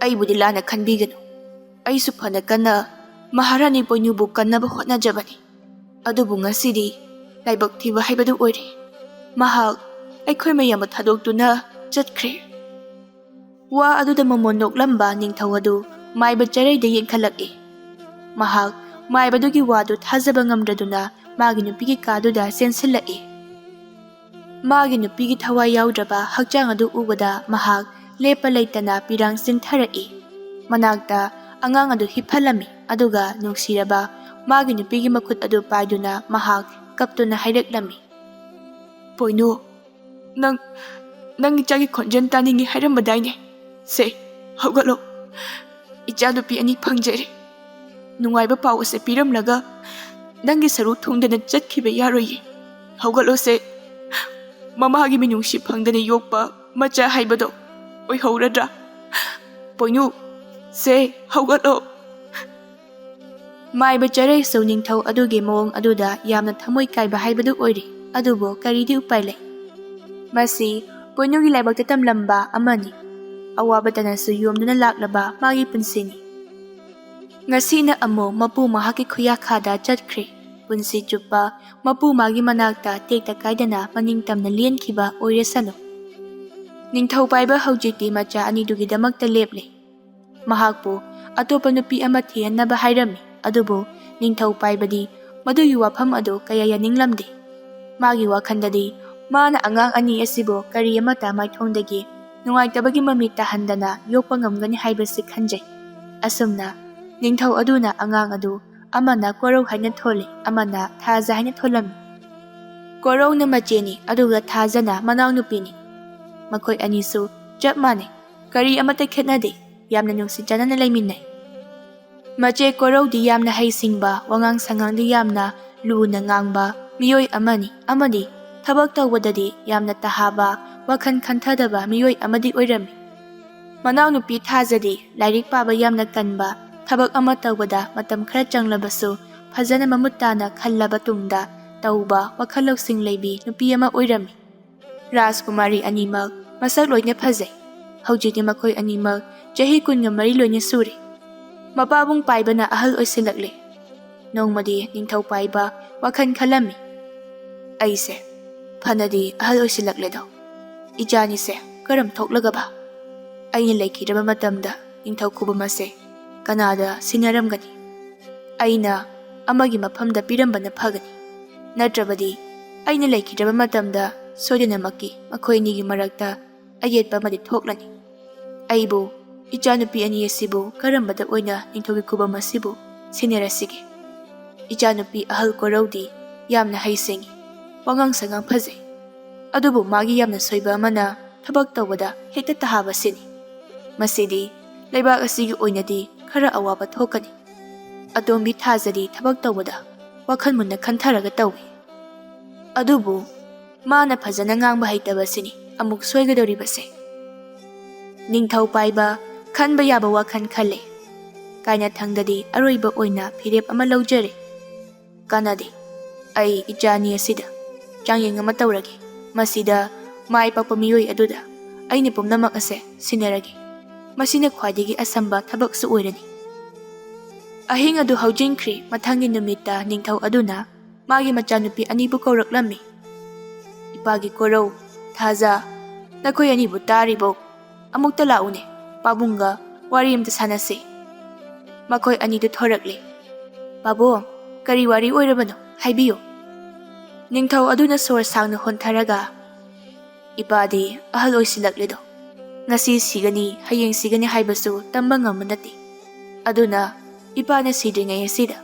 ꯑꯩꯕꯨꯗꯤ ꯂꯥꯟꯅ ꯈꯟꯕꯤꯒꯅꯨ꯫ ꯑꯩꯁꯨ ꯐꯅ ꯀꯟꯅ ꯃꯍꯥꯔꯥꯅꯤ ꯄꯣꯏꯅꯨꯕꯨ ꯀꯟꯅꯕ ꯍꯣꯠꯅꯖꯕꯅꯤ꯫ ꯑꯗꯨꯕꯨ ꯉꯁꯤꯗꯤ ꯂꯥꯏꯕꯛ ꯊꯤꯕ ꯍꯥꯏꯕꯗꯨ ꯑꯣꯏꯔꯦ꯫ ꯃꯍꯥꯛ ꯑꯩꯈꯣꯏ ꯃꯌꯥꯝꯕꯨ ꯊꯥꯗꯣꯛꯇꯨꯅ ꯆꯠꯈ꯭ꯔꯦ꯫" ꯋꯥ ꯑꯗꯨꯗ ꯃꯃꯣꯟ ꯅꯣꯛꯂꯝꯕ ꯅꯤꯡꯊꯧ ꯑꯗꯨ ꯃꯥꯏꯕ ꯆꯔꯩꯗ ꯌꯦꯡꯈꯠꯂꯛꯏ꯫ ꯃꯍꯥꯛ ꯃꯥꯏꯕꯗꯨꯒꯤ ꯋꯥꯗꯨ ꯊꯥꯖꯕ ꯉꯝꯗ꯭ꯔꯗꯨꯅ ꯃꯥꯒꯤ ꯅꯨꯄꯤꯒꯤ ꯀꯥꯗꯨꯗ ꯆꯦꯟꯁꯤꯜꯂꯛꯏ꯫ ꯃꯥꯒꯤ ꯅꯨꯄꯤꯒꯤ ꯊꯋꯥꯏ ꯌꯥꯎꯗ꯭ꯔꯕ ꯍꯛꯆꯥꯡ ꯑꯗꯨ ꯎꯕꯗ ꯃꯍꯥꯛ ꯂꯦꯞꯄ ꯂꯩꯇꯅ ꯄꯤꯔꯥꯡ ꯆꯤꯡꯊꯔꯛꯏ꯫ ꯃꯅꯥꯛꯇ ꯑꯉꯥꯡ ꯑꯗꯨ ꯍꯤꯞꯍꯜꯂꯝꯃꯤ, ꯑꯗꯨꯒ ꯅꯨꯡꯁꯤꯔꯕ ꯃꯥꯒꯤ ꯅꯨꯄꯤꯒꯤ ꯃꯈꯨꯠ ꯑꯗꯨ ꯄꯥꯏꯗꯨꯅ ꯃꯍꯥꯛ ꯀꯞꯇꯨꯅ ꯍꯥꯏꯔꯛꯂꯝꯃꯤ, "ꯄꯣꯏꯅꯨ, ꯅꯪ, ꯅꯪ ꯏꯆꯥꯒꯤ ꯈꯣꯟꯖꯦꯜ ꯇꯥꯅꯤꯡꯉꯤ ꯍꯥꯏꯔꯝꯕꯗꯥꯏꯅꯦ? ꯁꯦ, ꯍꯧꯒꯠꯂꯣ꯫ ꯏꯆꯥ ꯅꯨꯄꯤ ꯑꯅꯤ ꯐꯪꯖꯔꯦ꯫ ꯅꯨꯡꯉꯥꯏꯕ ꯄꯥꯎ ꯑꯁꯦ ꯄꯤꯔꯝꯂꯒ ꯅꯪꯒꯤ ꯁꯔꯨ ꯊꯨꯡꯗꯅ ꯆꯠꯈꯤꯕ ꯌꯥꯔꯣꯏꯌꯦ꯫ ꯍꯧꯒꯠꯂꯣꯁꯦ꯫ ꯃꯃꯥꯒꯤ ꯃꯤꯅꯨꯡꯁꯤ ꯐꯪꯗꯅ ꯌꯣꯛꯄ ꯃꯆꯥ ꯍꯥꯏꯕꯗꯣ ꯑꯣꯏꯍꯧꯔꯗ꯭ꯔꯥ? ꯄꯣꯏꯅꯨ, ꯁꯦ, ꯍꯧꯒꯠꯂꯣ꯫" ꯃꯥꯏꯕ ꯆꯔꯩꯁꯨ ꯅꯤꯡꯊꯧ ꯑꯗꯨꯒꯤ ꯃꯑꯣꯡ ꯑꯗꯨꯗ ꯌꯥꯝꯅ ꯊꯃꯣꯏ ꯀꯥꯏꯕ ꯍꯥꯏꯕꯗꯨ ꯑꯣꯏꯔꯤ꯫ ꯑꯗꯨꯕꯨ ꯀꯔꯤꯗꯤ ꯎꯄꯥꯏ ꯂꯩ? ꯃꯁꯤ ꯄꯣꯏꯅꯨꯒꯤ ꯂꯥꯏꯕꯛꯇ ꯇꯝꯂꯝꯕ ꯑꯃꯅꯤ꯫ ꯑꯋꯥꯕꯇꯅꯁꯨ ꯌꯣꯝꯗꯨꯅ ꯂꯥꯛꯂꯕ ꯃꯥꯒꯤ ꯄꯨꯟꯁꯤꯅꯤ꯫ ꯉꯁꯤꯅ ꯑꯃꯨꯛ ꯃꯄꯨ ꯃꯍꯥꯛꯀꯤ ꯈꯨꯌꯥꯈꯥꯗ ꯆꯠꯈ꯭ꯔꯦ꯫ ꯄꯨꯟꯁꯤ ꯆꯨꯞꯄ ꯃꯄꯨ ꯃꯥꯒꯤ ꯃꯅꯥꯛꯇ ꯇꯦꯛꯇ ꯀꯥꯏꯗꯅ ꯃꯅꯤꯡ ꯇꯝꯅ ꯂꯦꯟꯈꯤꯕ ꯑꯣꯏꯔꯁꯅꯨ꯫ ꯅꯤꯡꯊꯧ ꯄꯥꯏꯕ ꯍꯧꯖꯤꯛꯇꯤ ꯃꯆꯥ ꯑꯅꯤꯗꯨꯒꯤꯗꯃꯛꯇ ꯂꯦꯞꯂꯦ꯫ ꯃꯍꯥꯛꯄꯨ ꯑꯇꯣꯞꯄ ꯅꯨꯄꯤ ꯑꯃ ꯊꯤꯍꯟꯅꯕ ꯍꯥꯏꯔꯝꯃꯤ, ꯑꯗꯨꯕꯨ ꯅꯤꯡꯊꯧ ꯄꯥꯏꯕꯗꯤ ꯃꯗꯨꯒꯤ ꯋꯥꯐꯝ ꯑꯗꯨ ꯀꯌꯥ ꯌꯥꯅꯤꯡꯂꯝꯗꯦ꯫ ꯃꯥꯒꯤ ꯋꯥꯈꯜꯗꯗꯤ ꯃꯥꯅ ꯑꯉꯥꯡ ꯑꯅꯤ ꯑꯁꯤꯕꯨ ꯀꯔꯤ ꯑꯃꯠꯇ ꯃꯥꯏꯊꯣꯡꯗꯒꯤ ꯅꯨꯡꯉꯥꯏꯇꯕꯒꯤ ꯃꯃꯤ ꯇꯥꯍꯟꯗꯅ ꯌꯣꯛꯄ ꯉꯝꯒꯅꯤ ꯍꯥꯏꯕꯁꯤ ꯈꯟꯖꯩ꯫ ꯑꯁꯨꯝꯅ ꯅꯤꯡꯊꯧ ꯑꯗꯨꯅ ꯑꯉꯥꯡ ꯑꯗꯨ ꯑꯃꯅ ꯀꯣꯔꯧ ꯍꯥꯏꯅ ꯊꯣꯜꯂꯤ, ꯑꯃꯅ ꯊꯥꯖ ꯍꯥꯏꯅ ꯊꯣꯜꯂꯝꯃꯤ꯫ ꯀꯣꯔꯧꯅ ꯃꯆꯦꯅꯤ, ꯑꯗꯨꯒ ꯊꯥꯖꯅ ꯃꯅꯥꯎꯅꯨꯄꯤꯅꯤ꯫ ꯃꯈꯣꯏ ꯑꯅꯤꯁꯨ ꯆꯞ ꯃꯥꯟꯅꯩ, ꯀꯔꯤ ꯑꯃꯠꯇ ꯈꯦꯠꯅꯗꯦ, ꯌꯥꯝꯅ ꯅꯨꯡꯁꯤ ꯆꯥꯟꯅꯅ ꯂꯩꯃꯤꯟꯅꯩ꯫ ꯃꯆꯦ ꯀꯣꯔꯧꯗꯤ ꯌꯥꯝꯅ ꯍꯩꯁꯤꯡꯕ, ꯋꯥꯉꯥꯡ ꯁꯉꯥꯡꯗꯤ ꯌꯥꯝꯅ ꯂꯨꯅ ꯉꯥꯡꯕ ꯃꯤꯑꯣꯏ ꯑꯃꯅꯤ, ꯑꯃꯗꯤ ꯊꯕꯛ ꯇꯧꯕꯗꯗꯤ ꯌꯥꯝꯅ ꯇꯍꯥꯕ, ꯋꯥꯈꯜ ꯈꯟꯊꯗꯕ ꯃꯤꯑꯣꯏ ꯑꯃꯗꯤ ꯑꯣꯏꯔꯝꯃꯤ꯫ ꯃꯅꯥꯎꯅꯨꯄꯤ ꯊꯥꯖꯗꯤ ꯂꯥꯏꯔꯤꯛ ꯄꯥꯕ ꯌꯥꯝꯅ ꯀꯟꯕ, ꯊꯕꯛ ꯑꯃ ꯇꯧꯕꯗ ꯃꯇꯝ ꯈꯔ ꯆꯪꯂꯕꯁꯨ ꯐꯖꯅ ꯃꯃꯨꯠ ꯇꯥꯅ ꯈꯜꯂꯕ ꯇꯨꯡꯗ ꯇꯧꯕ, ꯋꯥꯈꯜ ꯂꯧꯁꯤꯡ ꯂꯩꯕꯤ ꯅꯨꯄꯤ ꯑꯃ ꯑꯣꯏꯔꯝꯃꯤ꯫ ꯔꯥꯖꯀꯨꯃꯥꯔꯤ ꯑꯅꯤꯃꯛ ꯃꯁꯛ ꯂꯣꯏꯅ ꯐꯖꯩ꯫ ꯍꯧꯖꯤꯛꯇꯤ ꯃꯈꯣꯏ ꯑꯅꯤꯃꯛ ꯆꯍꯤ ꯀꯨꯟꯒ ꯃꯔꯤ ꯂꯣꯏꯅ ꯁꯨꯔꯦ꯫ ꯃꯄꯥꯕꯨꯡ ꯄꯥꯏꯕꯅ ꯑꯍꯜ ꯑꯣꯏꯁꯤꯜꯂꯛꯂꯦ꯫ ꯅꯣꯡꯃꯗꯤ ꯅꯤꯡꯊꯧ ꯄꯥꯏꯕ ꯋꯥꯈꯜ ꯈꯜꯂꯝꯃꯤ, "ꯑꯩꯁꯦ ꯐꯅꯗꯤ ꯑꯍꯜ ꯑꯣꯏꯁꯤꯜꯂꯛꯂꯦꯗꯣ, ꯏꯆꯥꯅꯤꯁꯦ ꯀꯔꯝ ꯊꯣꯛꯂꯒꯕ ꯑꯩꯅ ꯂꯩꯈꯤꯗ꯭ꯔꯕ ꯃꯇꯝꯗ ꯅꯤꯡꯊꯧ ꯈꯨꯕꯝ ꯑꯁꯦ ꯀꯅꯥꯗ ꯁꯤꯟꯅꯔꯝꯒꯅꯤ? ꯑꯩꯅ ꯑꯃꯒꯤ ꯃꯐꯝꯗ ꯄꯤꯔꯝꯕꯅ ꯐꯒꯅꯤ, ꯅꯠꯇ꯭ꯔꯕꯗꯤ ꯑꯩꯅ ꯂꯩꯈꯤꯗ꯭ꯔꯕ ꯃꯇꯝꯗ ꯁꯣꯏꯗꯅꯃꯛꯀꯤ ꯃꯈꯣꯏ ꯑꯅꯤꯒꯤ ꯃꯔꯛꯇ ꯑꯌꯦꯠꯄ ꯑꯃꯗꯤ ꯊꯣꯛꯂꯅꯤ꯫ ꯑꯩꯕꯨ, ꯏꯆꯥꯅꯨꯄꯤ ꯑꯅꯤ ꯑꯁꯤꯕꯨ ꯀꯔꯝꯕꯗ ꯑꯣꯏꯅ ꯅꯤꯡꯊꯧꯒꯤ ꯈꯨꯕꯝ ꯑꯁꯤꯕꯨ ꯁꯤꯟꯅꯔꯁꯤꯒꯦ? ꯏꯆꯥꯅꯨꯄꯤ ꯑꯍꯜ ꯀꯣꯔꯧꯗꯤ ꯌꯥꯝꯅ ꯍꯩ ꯁꯤꯡꯉꯤ, ꯋꯥꯉꯥꯡ ꯁꯉꯥꯡ ꯐꯖꯩ, ꯑꯗꯨꯕꯨ ꯃꯥꯒꯤ ꯌꯥꯝꯅ ꯁꯣꯏꯕ ꯑꯃꯅ ꯊꯕꯛ ꯇꯧꯕꯗ ꯍꯦꯛꯇ ꯇꯍꯥꯕ ꯁꯤꯅꯤ꯫ ꯃꯁꯤꯗꯤ ꯂꯩꯕꯥꯛ ꯑꯁꯤꯒꯤ ꯑꯣꯏꯅꯗꯤ ꯈꯔ ꯑꯋꯥꯕ ꯊꯣꯛꯀꯅꯤ꯫ ꯑꯇꯣꯝꯕꯤ ꯊꯥꯖꯗꯤ ꯊꯕꯛ ꯇꯧꯕꯗ ꯋꯥꯈꯜ ꯃꯨꯟꯅ ꯈꯟꯊꯔꯒ ꯇꯧꯏ꯫ ꯑꯗꯨꯕꯨ ꯃꯥꯅ ꯐꯖꯅ ꯉꯥꯡꯕ ꯍꯩꯇꯕꯁꯤꯅꯤ ꯑꯃꯨꯛ ꯁꯣꯏꯒꯗꯧꯔꯤꯕꯁꯦ꯫ ꯅꯤꯡꯊꯧ ꯄꯥꯏꯕ ꯈꯟꯕ ꯌꯥꯕ ꯋꯥꯈꯜ ꯈꯜꯂꯦ꯫ ꯀꯥꯏꯅꯊꯪꯗꯗꯤ ꯑꯔꯣꯏꯕ ꯑꯣꯏꯅ ꯐꯤꯔꯦꯞ ꯑꯃ ꯂꯧꯖꯔꯦ꯫ ꯀꯥꯟꯅꯗꯦ꯫ ꯑꯩ ꯏꯆꯥ ꯑꯅꯤ ꯑꯁꯤꯗ ꯆꯥꯡꯌꯦꯡ ꯑꯃ ꯇꯧꯔꯒꯦ꯫ ꯃꯁꯤꯗ ꯃꯥꯏ ꯄꯥꯛꯄ ꯃꯤꯑꯣꯏ ꯑꯗꯨꯗ ꯑꯩꯅ ꯄꯨꯝꯅꯃꯛ ꯑꯁꯦ ꯁꯤꯟꯅꯔꯒꯦ꯫ ꯃꯁꯤꯅ ꯈ꯭ꯋꯥꯏꯗꯒꯤ ꯑꯁꯝꯕ ꯊꯕꯛꯁꯨ ꯑꯣꯏꯔꯅꯤ꯫ ꯑꯍꯤꯡ ꯑꯗꯨ ꯍꯧꯖꯤꯟꯈ꯭ꯔꯦ꯫ ꯃꯊꯪꯒꯤ ꯅꯨꯃꯤꯠꯇ ꯅꯤꯡꯊꯧ ꯑꯗꯨꯅ ꯃꯥꯒꯤ ꯃꯆꯥꯅꯨꯄꯤ ꯑꯅꯤꯕꯨ ꯀꯧꯔꯛꯂꯝꯃꯤ꯫ "ꯏꯄꯥꯒꯤ ꯀꯣꯔꯧ, ꯊꯥꯖ, ꯅꯈꯣꯏ ꯑꯅꯤꯕꯨ ꯇꯥꯔꯤꯕꯣ? ꯑꯃꯨꯛꯇ ꯂꯥꯛꯎꯅꯦ, ꯄꯥꯕꯨꯡꯒ ꯋꯥꯔꯤ ꯑꯃꯇ ꯁꯥꯟꯅꯁꯤ꯫" ꯃꯈꯣꯏ ꯑꯅꯤꯗꯨ ꯊꯣꯔꯛꯂꯦ꯫ "ꯄꯥꯕꯨꯡ, ꯀꯔꯤ ꯋꯥꯔꯤ ꯑꯣꯏꯔꯕꯅꯣ? ꯍꯥꯏꯕꯤꯌꯨ꯫" ꯅꯤꯡꯊꯧ ꯑꯗꯨꯅ ꯁꯣꯔ ꯁꯥꯡꯅ ꯍꯣꯟꯊꯔꯒ, "ꯏꯄꯥꯗꯤ ꯑꯍꯜ ꯑꯣꯏꯁꯤꯜꯂꯛꯂꯦꯗꯣ꯫ ꯉꯁꯤ ꯁꯤꯒꯅꯤ, ꯍꯌꯦꯡ ꯁꯤꯒꯅꯤ ꯍꯥꯏꯕꯁꯨ ꯇꯝꯕ ꯉꯝꯕ ꯅꯠꯇꯦ꯫ ꯑꯗꯨꯅ ꯏꯄꯥꯅ ꯁꯤꯗ꯭ꯔꯤꯉꯩ ꯑꯁꯤꯗ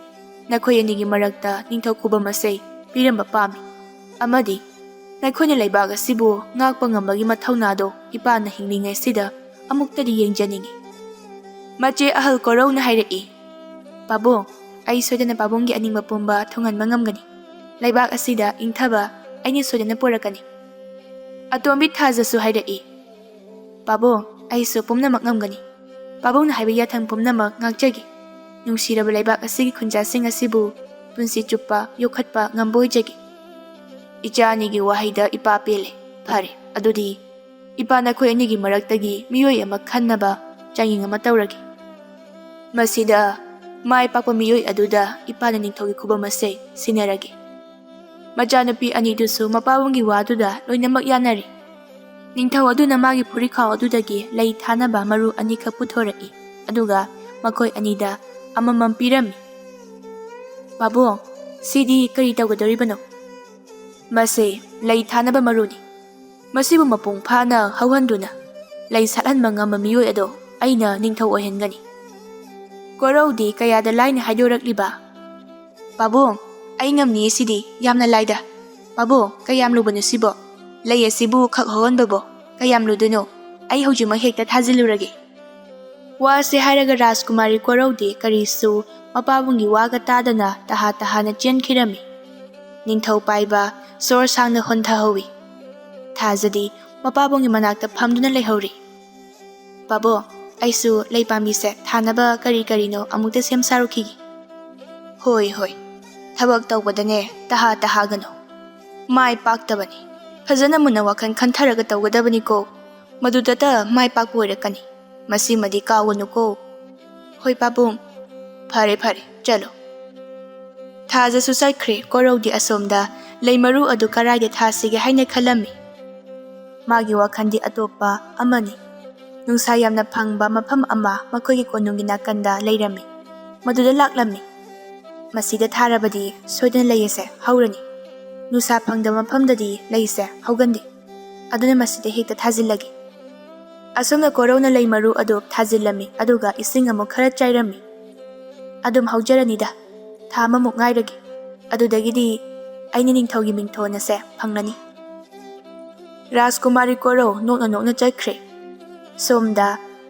ꯅꯈꯣꯏ ꯑꯅꯤꯒꯤ ꯃꯔꯛꯇ ꯅꯤꯡꯊꯧ ꯈꯨꯕꯝ ꯑꯁꯦ ꯄꯤꯔꯝꯕ ꯄꯥꯝꯃꯤ꯫ ꯑꯃꯗꯤ ꯅꯈꯣꯏꯅ ꯂꯩꯕꯥꯛ ꯑꯁꯤꯕꯨ ꯉꯥꯛꯄ ꯉꯝꯕꯒꯤ ꯃꯊꯧꯅꯥꯗꯣ ꯏꯄꯥꯅ ꯍꯤꯡꯂꯤꯉꯩꯁꯤꯗ ꯑꯃꯨꯛꯇꯗꯤ ꯌꯦꯡꯖꯅꯤꯡꯏ꯫" ꯃꯆꯦ ꯑꯍꯜ ꯀꯣꯔꯧꯅ ꯍꯥꯏꯔꯛꯏ, "ꯄꯥꯕꯨꯡ, ꯑꯩ ꯁꯣꯏꯗꯅ ꯄꯥꯕꯨꯡꯒꯤ ꯑꯅꯤꯡꯕ ꯄꯨꯝꯕ ꯊꯨꯡꯍꯟꯕ ꯉꯝꯒꯅꯤ꯫ ꯂꯩꯕꯥꯛ ꯑꯁꯤꯗ ꯏꯪꯊꯕ ꯑꯩꯅ ꯁꯣꯏꯗꯅ ꯄꯨꯔꯛꯀꯅꯤ꯫" ꯑꯇꯣꯝꯕꯤ ꯊꯥꯖꯁꯨ ꯍꯥꯏꯔꯛꯏ, "ꯄꯥꯕꯨꯡ, ꯑꯩꯁꯨ ꯄꯨꯝꯅꯃꯛ ꯉꯝꯒꯅꯤ꯫ ꯄꯥꯕꯨꯡꯅ ꯍꯥꯏꯕ ꯌꯥꯊꯪ ꯄꯨꯝꯅꯃꯛ ꯉꯥꯛꯆꯒꯦ꯫ ꯅꯨꯡꯁꯤꯔꯕ ꯂꯩꯕꯥꯛ ꯑꯁꯤꯒꯤ ꯈꯨꯟꯖꯥꯁꯤꯡ ꯑꯁꯤꯕꯨ ꯄꯨꯟꯁꯤ ꯆꯨꯞꯄ ꯌꯣꯛꯈꯠꯄ ꯉꯝꯕ ꯑꯣꯏꯖꯒꯦ꯫" ꯏꯆꯥ ꯑꯅꯤꯒꯤ ꯋꯥꯍꯩꯗ ꯏꯄꯥ ꯄꯦꯜꯂꯦ꯫ "ꯐꯔꯦ, ꯑꯗꯨꯗꯤ ꯏꯄꯥ ꯅꯈꯣꯏ ꯑꯅꯤꯒꯤ ꯃꯔꯛꯇꯒꯤ ꯃꯤꯑꯣꯏ ꯑꯃ ꯈꯟꯅꯕ ꯆꯥꯡꯌꯦꯡ ꯑꯃ ꯇꯧꯔꯒꯦ꯫ ꯃꯁꯤꯗ ꯃꯥꯏ ꯄꯥꯛꯄ ꯃꯤꯑꯣꯏ ꯑꯗꯨꯗ ꯏꯄꯥꯅ ꯅꯤꯡꯊꯧꯒꯤ ꯈꯨꯕꯝ ꯑꯁꯦ ꯁꯤꯟꯅꯔꯒꯦ꯫" ꯃꯆꯥꯅꯨꯄꯤ ꯑꯅꯤꯗꯨꯁꯨ ꯃꯄꯥꯕꯨꯡꯒꯤ ꯋꯥꯗꯨꯗ ꯂꯣꯏꯅꯃꯛ ꯌꯥꯅꯔꯦ꯫ ꯅꯤꯡꯊꯧ ꯑꯗꯨꯅ ꯃꯥꯒꯤ ꯐꯨꯔꯤꯈꯥꯎ ꯑꯗꯨꯗꯒꯤ ꯂꯩ ꯊꯥꯅꯕ ꯃꯔꯨ ꯑꯅꯤꯈꯛ ꯄꯨꯊꯣꯔꯛꯏ, ꯑꯗꯨꯒ ꯃꯈꯣꯏ ꯑꯅꯤꯗ ꯑꯃꯃꯝ ꯄꯤꯔꯝꯃꯤ꯫ "ꯄꯥꯕꯨꯡ, ꯁꯤꯗꯤ ꯀꯔꯤ ꯇꯧꯒꯗꯧꯔꯤꯕꯅꯣ?" "ꯃꯁꯤ ꯂꯩ ꯊꯥꯅꯕ ꯃꯔꯨꯅꯤ꯫ ꯃꯁꯤꯕꯨ ꯃꯄꯨꯡ ꯐꯥꯅ ꯍꯧꯍꯟꯗꯨꯅ ꯂꯩ ꯁꯥꯠꯍꯟꯕ ꯉꯝꯕ ꯃꯤꯑꯣꯏ ꯑꯗꯣ ꯑꯩꯅ ꯅꯤꯡꯊꯧ ꯑꯣꯏꯍꯟꯒꯅꯤ꯫" ꯀꯣꯔꯧꯗꯤ ꯀꯌꯥꯗ ꯂꯥꯏꯅ ꯍꯥꯏꯗꯣꯔꯛꯂꯤꯕ꯫ "ꯄꯥꯕꯨꯡ, ꯑꯩ ꯉꯝꯅꯤꯌꯦ ꯁꯤꯗꯤ, ꯌꯥꯝꯅ ꯂꯥꯏꯗ꯫ ꯄꯥꯕꯨꯡ, ꯀꯌꯥꯝ ꯂꯨꯕꯅꯣ ꯁꯤꯕꯣ? ꯂꯩ ꯑꯁꯤꯕꯨ ꯈꯛ ꯍꯧꯍꯟꯕꯕꯣ ꯀꯌꯥꯝ ꯂꯨꯗꯣꯏꯅꯣ? ꯑꯩ ꯍꯧꯖꯤꯛꯃꯛ ꯍꯦꯛꯇ ꯊꯥꯖꯤꯜꯂꯨꯔꯒꯦ꯫" ꯋꯥꯁꯦ ꯍꯥꯏꯔꯒ ꯔꯥꯖꯀꯨꯃꯥꯔꯤ ꯀꯣꯔꯧꯗꯤ ꯀꯔꯤꯁꯨ ꯃꯄꯥꯕꯨꯡꯒꯤ ꯋꯥꯒ ꯇꯥꯗꯅ ꯇꯍꯥ ꯇꯍꯥꯅ ꯆꯦꯟꯈꯤꯔꯝꯃꯤ꯫ ꯅꯤꯡꯊꯧ ꯄꯥꯏꯕ ꯁꯣꯔ ꯁꯥꯡꯅ ꯍꯣꯟꯊꯍꯧꯏ꯫ ꯊꯥꯖꯗꯤ ꯃꯄꯥꯕꯨꯡꯒꯤ ꯃꯅꯥꯛꯇ ꯐꯝꯗꯨꯅ ꯂꯩꯍꯧꯔꯤ꯫ "ꯄꯥꯕꯨꯡ, ꯑꯩꯁꯨ ꯂꯩ ꯄꯥꯝꯕꯤꯁꯦ ꯊꯥꯅꯕ ꯀꯔꯤ ꯀꯔꯤꯅꯣ ꯑꯃꯨꯛꯇ ꯁꯦꯝ ꯁꯥꯔꯨꯈꯤꯒꯦ꯫" "ꯍꯣꯏ, ꯍꯣꯏ, ꯊꯕꯛ ꯇꯧꯕꯗꯅꯦ ꯇꯍꯥ ꯇꯍꯥꯒꯅꯨ꯫ ꯃꯥꯏ ꯄꯥꯛꯇꯕꯅꯤ꯫ ꯐꯖꯅ ꯃꯨꯟꯅ ꯋꯥꯈꯜ ꯈꯟꯊꯔꯒ ꯇꯧꯒꯗꯕꯅꯤꯀꯣ꯫ ꯃꯗꯨꯗꯇ ꯃꯥꯏ ꯄꯥꯛꯄ ꯑꯣꯏꯔꯛꯀꯅꯤ꯫ ꯃꯁꯤꯃꯗꯤ ꯀꯥꯎꯒꯅꯨꯀꯣ꯫" "ꯍꯣꯏ ꯄꯥꯕꯨꯡ꯫" "ꯐꯔꯦ, ꯐꯔꯦ, ꯆꯠꯂꯣ꯫" ꯊꯥꯖꯁꯨ ꯆꯠꯈ꯭ꯔꯦ꯫ ꯀꯣꯔꯧꯗꯤ ꯑꯁꯣꯝꯗ ꯂꯩ ꯃꯔꯨ ꯑꯗꯨ ꯀꯔꯥꯏꯗ ꯊꯥꯁꯤꯒꯦ ꯍꯥꯏꯅ ꯈꯜꯂꯝꯃꯤ꯫ ꯃꯥꯒꯤ ꯋꯥꯈꯜꯗꯤ ꯑꯇꯣꯞꯄ ꯑꯃꯅꯤ꯫ ꯅꯨꯡꯁꯥ ꯌꯥꯝꯅ ꯐꯪꯕ ꯃꯐꯝ ꯑꯃ ꯃꯈꯣꯏꯒꯤ ꯀꯣꯅꯨꯡꯒꯤ ꯅꯥꯀꯟꯗ ꯂꯩꯔꯝꯃꯤ꯫ ꯃꯗꯨꯗ ꯂꯥꯛꯂꯝꯃꯤ꯫ "ꯃꯁꯤꯗ ꯊꯥꯔꯕꯗꯤ ꯁꯣꯏꯗꯅ ꯂꯩ ꯑꯁꯦ ꯍꯧꯔꯅꯤ꯫ ꯅꯨꯡꯁꯥ ꯐꯪꯗꯕ ꯃꯐꯝꯗꯗꯤ ꯂꯩꯁꯦ ꯍꯧꯒꯟꯗꯦ꯫ ꯑꯗꯨꯅ ꯃꯁꯤꯗ ꯍꯦꯛꯇ ꯊꯥꯖꯤꯜꯂꯒꯦ꯫" ꯑꯁꯨꯝꯅ ꯀꯣꯔꯧꯅ ꯂꯩ ꯃꯔꯨ ꯑꯗꯨ ꯊꯥꯖꯤꯜꯂꯝꯃꯤ, ꯑꯗꯨꯒ ꯏꯁꯤꯡ ꯑꯃꯨꯛ ꯈꯔ ꯆꯥꯏꯔꯝꯃꯤ꯫ "ꯑꯗꯨꯝ ꯍꯧꯖꯔꯅꯤꯗ, ꯊꯥ ꯑꯃꯃꯨꯛ ꯉꯥꯏꯔꯒꯦ꯫ ꯑꯗꯨꯗꯒꯤꯗꯤ ꯑꯩꯅ ꯅꯤꯡꯊꯧꯒꯤ ꯃꯤꯡꯊꯣꯟ ꯑꯁꯦ ꯐꯪꯂꯅꯤ꯫" ꯔꯥꯖꯀꯨꯃꯥꯔꯤ ꯀꯣꯔꯧ ꯅꯣꯛꯅ ꯅꯣꯛꯅ ꯆꯠꯈ꯭ꯔꯦ꯫ ꯁꯣꯝꯗ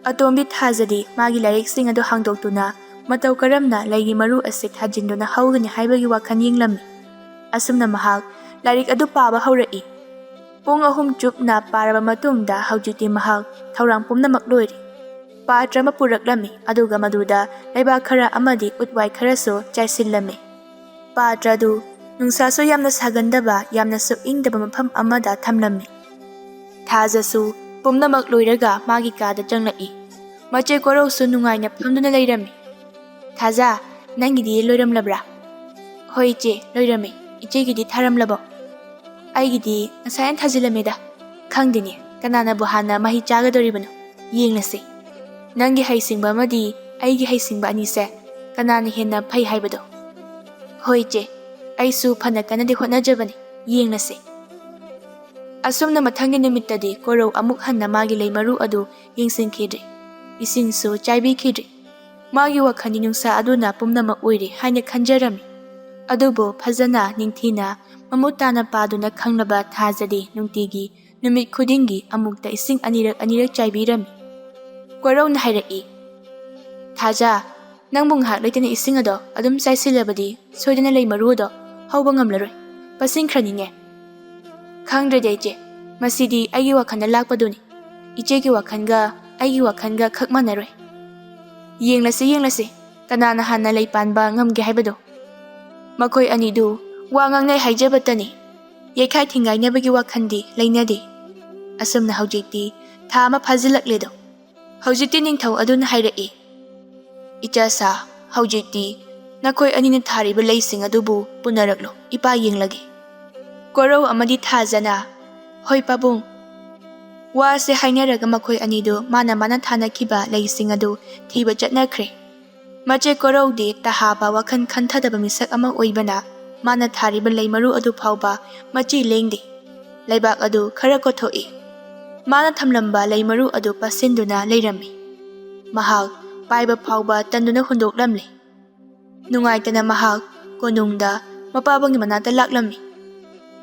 ꯑꯇꯣꯝꯕꯤ ꯊꯥꯖꯗꯤ ꯃꯥꯒꯤ ꯂꯥꯏꯔꯤꯛꯁꯤꯡ ꯑꯗꯨ ꯍꯥꯡꯗꯣꯛꯇꯨꯅ ꯃꯇꯧ ꯀꯔꯝꯅ ꯂꯩꯒꯤ ꯃꯔꯨ ꯑꯁꯤ ꯊꯥꯖꯤꯟꯗꯨꯅ ꯍꯧꯒꯅꯤ ꯍꯥꯏꯕꯒꯤ ꯋꯥꯈꯜ ꯌꯦꯡꯂꯝꯃꯤ꯫ ꯑꯁꯨꯝꯅ ꯃꯍꯥꯛ ꯂꯥꯏꯔꯤꯛ ꯑꯗꯨ ꯄꯥꯕ ꯍꯧꯔꯛꯏ꯫ ꯄꯨꯡ ꯑꯍꯨꯝ ꯆꯨꯞꯅ ꯄꯥꯔꯕ ꯃꯇꯨꯡꯗ ꯍꯧꯖꯤꯛꯇꯤ ꯃꯍꯥꯛ ꯊꯧꯔꯥꯡ ꯄꯨꯝꯅꯃꯛ ꯂꯣꯏꯔꯦ꯫ ꯄꯥꯇ꯭ꯔ ꯑꯃ ꯄꯨꯔꯛꯂꯝꯃꯤ, ꯑꯗꯨꯒ ꯃꯗꯨꯗ ꯂꯩꯕꯥꯛ ꯈꯔ ꯑꯃꯗꯤ ꯎꯠꯋꯥꯏ ꯈꯔꯁꯨ ꯆꯥꯏꯁꯤꯜꯂꯝꯃꯤ꯫ ꯄꯥꯇ꯭ꯔ ꯑꯗꯨ ꯅꯨꯡꯁꯥꯁꯨ ꯌꯥꯝꯅ ꯁꯥꯒꯟꯗꯕ, ꯌꯥꯝꯅꯁꯨ ꯏꯪꯗꯕ ꯃꯐꯝ ꯑꯃꯗ ꯊꯝꯂꯝꯃꯤ꯫ ꯊꯥꯖꯁꯨ ꯄꯨꯝꯅꯃꯛ ꯂꯣꯏꯔꯒ ꯃꯥꯒꯤ ꯀꯥꯗ ꯆꯪꯂꯛꯏ꯫ ꯃꯆꯦ ꯀꯣꯔꯧꯁꯨ ꯅꯨꯡꯉꯥꯏꯅ ꯐꯝꯗꯨꯅ ꯂꯩꯔꯝꯃꯤ꯫ "ꯊꯥꯖ, ꯅꯪꯒꯤꯗꯤ ꯂꯣꯏꯔꯝꯂꯕ꯭ꯔꯥ?" "ꯍꯣꯏ ꯏꯆꯦ, ꯂꯣꯏꯔꯝꯃꯤ꯫ ꯏꯆꯦꯒꯤꯗꯤ ꯊꯥꯔꯝꯂꯕꯣ?" "ꯑꯩꯒꯤꯗꯤ ꯉꯁꯥꯏꯅ ꯊꯥꯖꯤꯜꯂꯝꯃꯦꯗ꯫ ꯈꯪꯗꯦꯅꯦ, ꯀꯅꯥꯅꯕꯨ ꯍꯥꯟꯅ ꯃꯍꯩ ꯆꯥꯒꯗꯧꯔꯤꯕꯅꯣ? ꯌꯦꯡꯂꯁꯤ꯫ ꯅꯪꯒꯤ ꯍꯩꯁꯤꯡꯕ ꯑꯃꯗꯤ ꯑꯩꯒꯤ ꯍꯩꯁꯤꯡꯕ ꯑꯅꯤꯁꯦ ꯀꯅꯥꯅ ꯍꯦꯟꯅ ꯐꯩ ꯍꯥꯏꯕꯗꯣ꯫" "ꯍꯣꯏ ꯏꯆꯦ, ꯑꯩꯁꯨ ꯐꯅ ꯀꯟꯅꯗꯤ ꯍꯣꯠꯅꯖꯕꯅꯤ꯫ ꯌꯦꯡꯂꯁꯤ꯫" ꯑꯁꯨꯝꯅ ꯃꯊꯪꯒꯤ ꯅꯨꯃꯤꯠꯇꯗꯤ ꯀꯣꯔꯧ ꯑꯃꯨꯛ ꯍꯟꯅ ꯃꯥꯒꯤ ꯂꯩ ꯃꯔꯨ ꯑꯗꯨ ꯌꯦꯡꯁꯤꯟꯈꯤꯗ꯭ꯔꯦ꯫ ꯏꯁꯤꯡꯁꯨ ꯆꯥꯏꯕꯤꯈꯤꯗ꯭ꯔꯦ꯫ ꯃꯥꯒꯤ ꯋꯥꯈꯜꯗꯤ ꯅꯨꯡꯁꯥ ꯑꯗꯨꯅ ꯄꯨꯝꯅꯃꯛ ꯑꯣꯏꯔꯦ ꯍꯥꯏꯅ ꯈꯟꯖꯔꯝꯃꯤ꯫ ꯑꯗꯨꯕꯨ ꯐꯖꯅ, ꯅꯤꯡꯊꯤꯅ, ꯃꯃꯨꯠ ꯇꯥꯅ ꯄꯥꯗꯨꯅ ꯈꯪꯂꯕ ꯊꯥꯖꯗꯤ ꯅꯨꯡꯇꯤꯒꯤ, ꯅꯨꯃꯤꯠ ꯈꯨꯗꯤꯡꯒꯤ ꯑꯃꯨꯛꯇ ꯏꯁꯤꯡ ꯑꯅꯤꯔꯛ ꯑꯅꯤꯔꯛ ꯆꯥꯏꯕꯤꯔꯝꯃꯤ꯫ ꯀꯣꯔꯧꯅ ꯍꯥꯏꯔꯛꯏ, "ꯊꯥꯖ, ꯅꯪꯕꯨ ꯉꯥꯏꯍꯥꯛ ꯂꯩꯇꯅ ꯏꯁꯤꯡ ꯑꯗꯣ ꯑꯗꯨꯝ ꯆꯥꯏꯁꯤꯜꯂꯕꯗꯤ ꯁꯣꯏꯗꯅ ꯂꯩ ꯃꯔꯨ ꯑꯗꯣ ꯍꯧꯕ ꯉꯝꯂꯔꯣꯏ꯫ ꯄꯠꯁꯤꯟꯈ꯭ꯔꯅꯤꯅꯦ꯫" "ꯈꯪꯗ꯭ꯔꯦꯗ ꯏꯆꯦ, ꯃꯁꯤꯗꯤ ꯑꯩꯒꯤ ꯋꯥꯈꯜꯗ ꯂꯥꯛꯄꯗꯨꯅꯤ꯫ ꯏꯆꯦꯒꯤ ꯋꯥꯈꯜꯒ ꯑꯩꯒꯤ ꯋꯥꯈꯜꯒ ꯈꯛ ꯃꯥꯟꯅꯔꯣꯏ꯫ ꯌꯦꯡꯂꯁꯤ, ꯌꯦꯡꯂꯁꯤ, ꯀꯅꯥꯅ ꯍꯥꯟꯅ ꯂꯩ ꯄꯥꯟꯕ ꯉꯝꯒꯦ ꯍꯥꯏꯕꯗꯣ꯫" ꯃꯈꯣꯏ ꯑꯅꯤꯗꯨ ꯋꯥ ꯉꯥꯡꯅꯩ ꯍꯥꯏꯖꯕꯇꯅꯤ꯫ ꯌꯩꯈꯥꯏ ꯊꯤꯡꯒꯥꯏꯅꯕꯒꯤ ꯋꯥꯈꯜꯗꯤ ꯂꯩꯅꯗꯦ꯫ ꯑꯁꯨꯝꯅ ꯍꯧꯖꯤꯛꯇꯤ ꯊꯥ ꯑꯃ ꯐꯥꯖꯤꯜꯂꯛꯂꯦꯗꯣ꯫ ꯍꯧꯖꯤꯛꯇꯤ ꯅꯤꯡꯊꯧ ꯑꯗꯨꯅ ꯍꯥꯏꯔꯛꯏ, "ꯏꯆꯥꯁꯥ, "ꯍꯧꯖꯤꯛꯇꯤ ꯅꯈꯣꯏ ꯑꯅꯤꯅ ꯊꯥꯔꯤꯕ ꯂꯩꯁꯤꯡ ꯑꯗꯨꯕꯨ ꯄꯨꯅꯔꯛꯂꯣ, ꯏꯄꯥ ꯌꯦꯡꯂꯒꯦ꯫" ꯀꯣꯔꯧ ꯑꯃꯗꯤ ꯊꯥꯖꯅ, "ꯍꯣꯏ ꯄꯥꯕꯨꯡ꯫" ꯋꯥꯁꯦ ꯍꯥꯏꯅꯔꯒ ꯃꯈꯣꯏ ꯑꯅꯤꯗꯨ ꯃꯥꯅ ꯃꯥꯅ ꯊꯥꯅꯈꯤꯕ ꯂꯩꯁꯤꯡ ꯑꯗꯨ ꯊꯤꯕ ꯆꯠꯅꯈ꯭ꯔꯦ꯫ ꯃꯆꯦ ꯀꯣꯔꯧꯗꯤ ꯇꯍꯥꯕ ꯋꯥꯈꯜ ꯈꯟꯊꯗꯕ ꯃꯤꯁꯛ ꯑꯃ ꯑꯣꯏꯕꯅ ꯃꯥꯅ ꯊꯥꯔꯤꯕ ꯂꯩ ꯃꯔꯨ ꯑꯗꯨ ꯐꯥꯎꯕ ꯃꯆꯤ ꯂꯦꯡꯗꯦ꯫ ꯂꯩꯕꯥꯛ ꯑꯗꯨ ꯈꯔ ꯀꯣꯊꯣꯛꯏ꯫ ꯃꯥꯅ ꯊꯝꯂꯝꯕ ꯂꯩ ꯃꯔꯨ ꯑꯗꯨ ꯄꯥꯁꯤꯟꯗꯨꯅ ꯂꯩꯔꯝꯃꯤ꯫ ꯃꯍꯥꯛ ꯄꯥꯏꯕ ꯐꯥꯎꯕ ꯇꯟꯗꯨꯅ ꯍꯨꯟꯗꯣꯛꯂꯝꯂꯦ꯫ ꯅꯨꯡꯉꯥꯏꯇꯅ ꯃꯍꯥꯛ ꯀꯣꯅꯨꯡꯗ ꯃꯄꯥꯕꯨꯡꯒꯤ ꯃꯅꯥꯛꯇ ꯂꯥꯛꯂꯝꯃꯤ꯫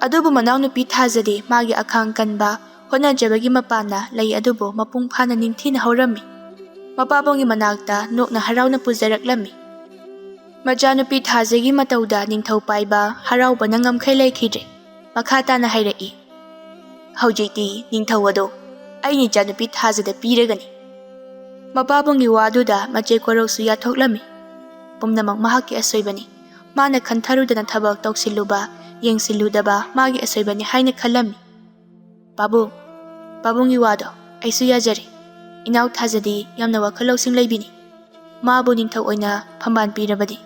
ꯑꯗꯨꯕꯨ ꯃꯅꯥꯎꯅꯨꯄꯤ ꯊꯥꯖꯗꯤ ꯃꯥꯒꯤ ꯑꯈꯥꯡ ꯀꯟꯕ ꯍꯣꯠꯅꯖꯕꯒꯤ ꯃꯄꯥꯟꯅ ꯂꯩ ꯑꯗꯨꯕꯨ ꯃꯄꯨꯡ ꯐꯥꯅ ꯅꯤꯡꯊꯤꯅ ꯍꯧꯔꯝꯃꯤ꯫ ꯃꯄꯥꯕꯨꯡꯒꯤ ꯃꯅꯥꯛꯇ ꯅꯣꯛꯅ ꯍꯔꯥꯎꯅ ꯄꯨꯖꯔꯛꯂꯝꯃꯤ꯫ ꯃꯆꯥꯅꯨꯄꯤ ꯊꯥꯖꯒꯤ ꯃꯇꯧꯗ ꯅꯤꯡꯊꯧ ꯄꯥꯏꯕ ꯍꯔꯥꯎꯕꯅ ꯉꯝꯈꯩ ꯂꯩꯈꯤꯗ꯭ꯔꯦ꯫ ꯃꯈꯥ ꯇꯥꯅ ꯍꯥꯏꯔꯛꯏ, "ꯍꯧꯖꯤꯛꯇꯤ ꯅꯤꯡꯊꯧ ꯑꯗꯣ ꯑꯩꯅ ꯏꯆꯥꯅꯨꯄꯤ ꯊꯥꯖꯗ ꯄꯤꯔꯒꯅꯤ꯫" ꯃꯄꯥꯕꯨꯡꯒꯤ ꯋꯥꯗꯨꯗ ꯃꯆꯦ ꯀꯣꯔꯧꯁꯨ ꯌꯥꯊꯣꯛꯂꯝꯃꯤ꯫ ꯄꯨꯝꯅꯃꯛ ꯃꯍꯥꯛꯀꯤ ꯑꯁꯣꯏꯕꯅꯤ꯫ ꯃꯥꯅ ꯈꯟꯊꯔꯨꯗꯅ ꯊꯕꯛ ꯇꯧꯁꯤꯜꯂꯨꯕ, ꯌꯦꯡꯁꯤꯜꯂꯨꯗꯕ ꯃꯥꯒꯤ ꯑꯁꯣꯏꯕꯅꯤ ꯍꯥꯏꯅ ꯈꯜꯂꯝꯃꯤ꯫ "ꯄꯥꯕꯨꯡ, ꯄꯥꯕꯨꯡꯒꯤ ꯋꯥꯗꯣ ꯑꯩꯁꯨ ꯌꯥꯖꯔꯦ꯫ ꯏꯅꯥꯎ ꯊꯥꯖꯗꯤ ꯌꯥꯝꯅ ꯋꯥꯈꯜ ꯂꯧꯁꯤꯡ ꯂꯩꯕꯤꯅꯤ꯫ ꯃꯥꯕꯨ ꯅꯤꯡꯊꯧ ꯑꯣꯏꯅ ꯐꯝꯕꯥꯜ ꯄꯤꯔꯕꯗꯤ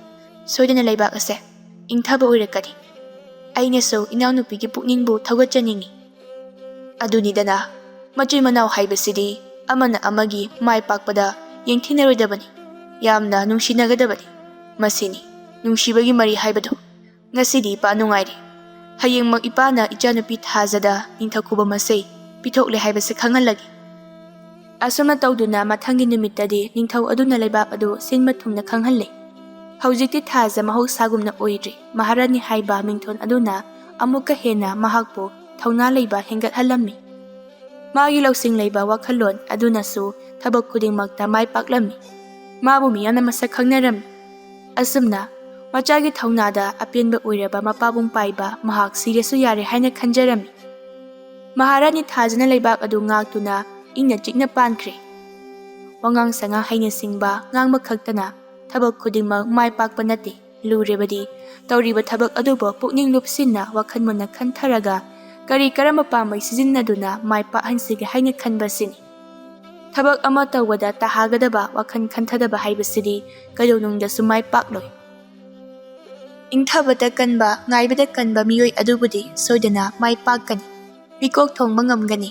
ꯁꯣꯏꯗꯅ ꯂꯩꯕꯥꯛ ꯑꯁꯦ ꯏꯪꯊꯕ ꯑꯣꯏꯔꯛꯀꯅꯤ꯫ ꯑꯩꯅꯁꯨ ꯏꯅꯥꯎꯅꯨꯄꯤꯒꯤ ꯄꯨꯛꯅꯤꯡꯕꯨ ꯊꯧꯒꯠꯆꯅꯤꯡꯏ꯫" ꯑꯗꯨꯅꯤꯗꯅ, ꯃꯆꯤꯟ ꯃꯅꯥꯎ ꯍꯥꯏꯕꯁꯤꯗꯤ ꯑꯃꯅ ꯑꯃꯒꯤ ꯃꯥꯏ ꯄꯥꯛꯄꯗ ꯌꯦꯡꯊꯤꯅꯔꯣꯏꯗꯕꯅꯤ, ꯌꯥꯝꯅ ꯅꯨꯡꯁꯤꯅꯒꯗꯕꯅꯤ꯫ ꯃꯁꯤꯅꯤ ꯅꯨꯡꯁꯤꯕꯒꯤ ꯃꯔꯤ ꯍꯥꯏꯕꯗꯨ꯫ ꯉꯁꯤꯗꯤ ꯏꯄꯥ ꯅꯨꯡꯉꯥꯏꯔꯦ꯫ ꯍꯌꯦꯡꯃꯛ ꯏꯄꯥꯅ ꯏꯆꯥꯅꯨꯄꯤ ꯊꯥꯖꯗ ꯅꯤꯡꯊꯧ ꯈꯨꯕꯝ ꯑꯁꯦ ꯄꯤꯊꯣꯛꯂꯦ ꯍꯥꯏꯕꯁꯤ ꯈꯪꯍꯜꯂꯒꯦ꯫ ꯑꯁꯨꯝꯅ ꯇꯧꯗꯨꯅ ꯃꯊꯪꯒꯤ ꯅꯨꯃꯤꯠꯇꯗꯤ ꯅꯤꯡꯊꯧ ꯑꯗꯨꯅ ꯂꯩꯕꯥꯛ ꯑꯗꯨ ꯁꯤꯟꯕ ꯊꯨꯡꯅ ꯈꯪꯍꯜꯂꯦ꯫ ꯍꯧꯖꯤꯛꯇꯤ ꯊꯥꯖ ꯃꯍꯧꯁꯥꯒꯨꯝꯅ ꯑꯣꯏꯗ꯭ꯔꯤ꯫ ꯃꯍꯥꯔꯥꯅꯤ ꯍꯥꯏꯕ ꯃꯤꯡꯊꯣꯟ ꯑꯗꯨꯅ ꯑꯃꯨꯛꯀ ꯍꯦꯟꯅ ꯃꯍꯥꯛꯄꯨ ꯊꯧꯅꯥ ꯂꯩꯕ ꯍꯦꯟꯒꯠꯍꯜꯂꯝꯃꯤ꯫ ꯃꯥꯒꯤ ꯂꯧꯁꯤꯡ ꯂꯩꯕ ꯋꯥꯈꯜꯂꯣꯟ ꯑꯗꯨꯅꯁꯨ ꯊꯕꯛ ꯈꯨꯗꯤꯡꯃꯛꯇ ꯃꯥꯏ ꯄꯥꯛꯂꯝꯃꯤ꯫ ꯃꯥꯕꯨ ꯃꯤꯌꯥꯝꯅ ꯃꯁꯛ ꯈꯪꯅꯔꯝꯃꯤ꯫ ꯑꯁꯨꯝꯅ ꯃꯆꯥꯒꯤ ꯊꯧꯅꯥꯗ ꯑꯄꯦꯟꯕ ꯑꯣꯏꯔꯕ ꯃꯄꯥꯕꯨꯡ ꯄꯥꯏꯕ ꯃꯍꯥꯛ ꯁꯤꯔꯁꯨ ꯌꯥꯔꯦ ꯍꯥꯏꯅ ꯈꯟꯖꯔꯝꯃꯤ꯫ ꯃꯍꯥꯔꯥꯅꯤ ꯊꯥꯖꯅ ꯂꯩꯕꯥꯛ ꯑꯗꯨ ꯉꯥꯛꯇꯨꯅ ꯏꯪꯅ ꯆꯤꯛꯅ ꯄꯥꯟꯈ꯭ꯔꯦ꯫ ꯋꯥꯉꯥꯡ ꯁꯉꯥꯡ ꯍꯩꯅ ꯁꯤꯡꯕ ꯉꯥꯡꯕ ꯈꯛꯇꯅ ꯊꯕꯛ ꯈꯨꯗꯤꯡꯃꯛ ꯃꯥꯏ ꯄꯥꯛꯄ ꯅꯠꯇꯦ꯫ ꯂꯨꯔꯕꯗꯤ ꯇꯧꯔꯤꯕ ꯊꯕꯛ ꯑꯗꯨꯕꯨ ꯄꯨꯛꯅꯤꯡ ꯂꯨꯞꯁꯤꯟꯅ ꯋꯥꯈꯜ ꯃꯨꯟꯅ ꯈꯟꯊꯔꯒ ꯀꯔꯤ ꯀꯔꯝꯕ ꯄꯥꯝꯕꯩ ꯁꯤꯖꯤꯟꯅꯗꯨꯅ ꯃꯥꯏ ꯄꯥꯛꯍꯟꯁꯤꯒꯦ ꯍꯥꯏꯅ ꯈꯟꯕꯁꯤꯅꯤ꯫ ꯊꯕꯛ ꯑꯃ ꯇꯧꯕꯗ ꯇꯍꯥꯒꯗꯕ ꯋꯥꯈꯜ ꯈꯟꯊꯗꯕ ꯍꯥꯏꯕꯁꯤꯗꯤ ꯀꯩꯗꯧꯅꯨꯡꯗꯁꯨ ꯃꯥꯏ ꯄꯥꯛꯂꯣꯏ꯫ ꯏꯪꯊꯕꯗ ꯀꯟꯕ, ꯉꯥꯏꯕꯗ ꯀꯟꯕ ꯃꯤꯑꯣꯏ ꯑꯗꯨꯕꯨꯗꯤ ꯁꯣꯏꯗꯅ ꯃꯥꯏ ꯄꯥꯛꯀꯅꯤ, ꯃꯤꯀꯣꯛ ꯊꯣꯡꯕ ꯉꯝꯒꯅꯤ꯫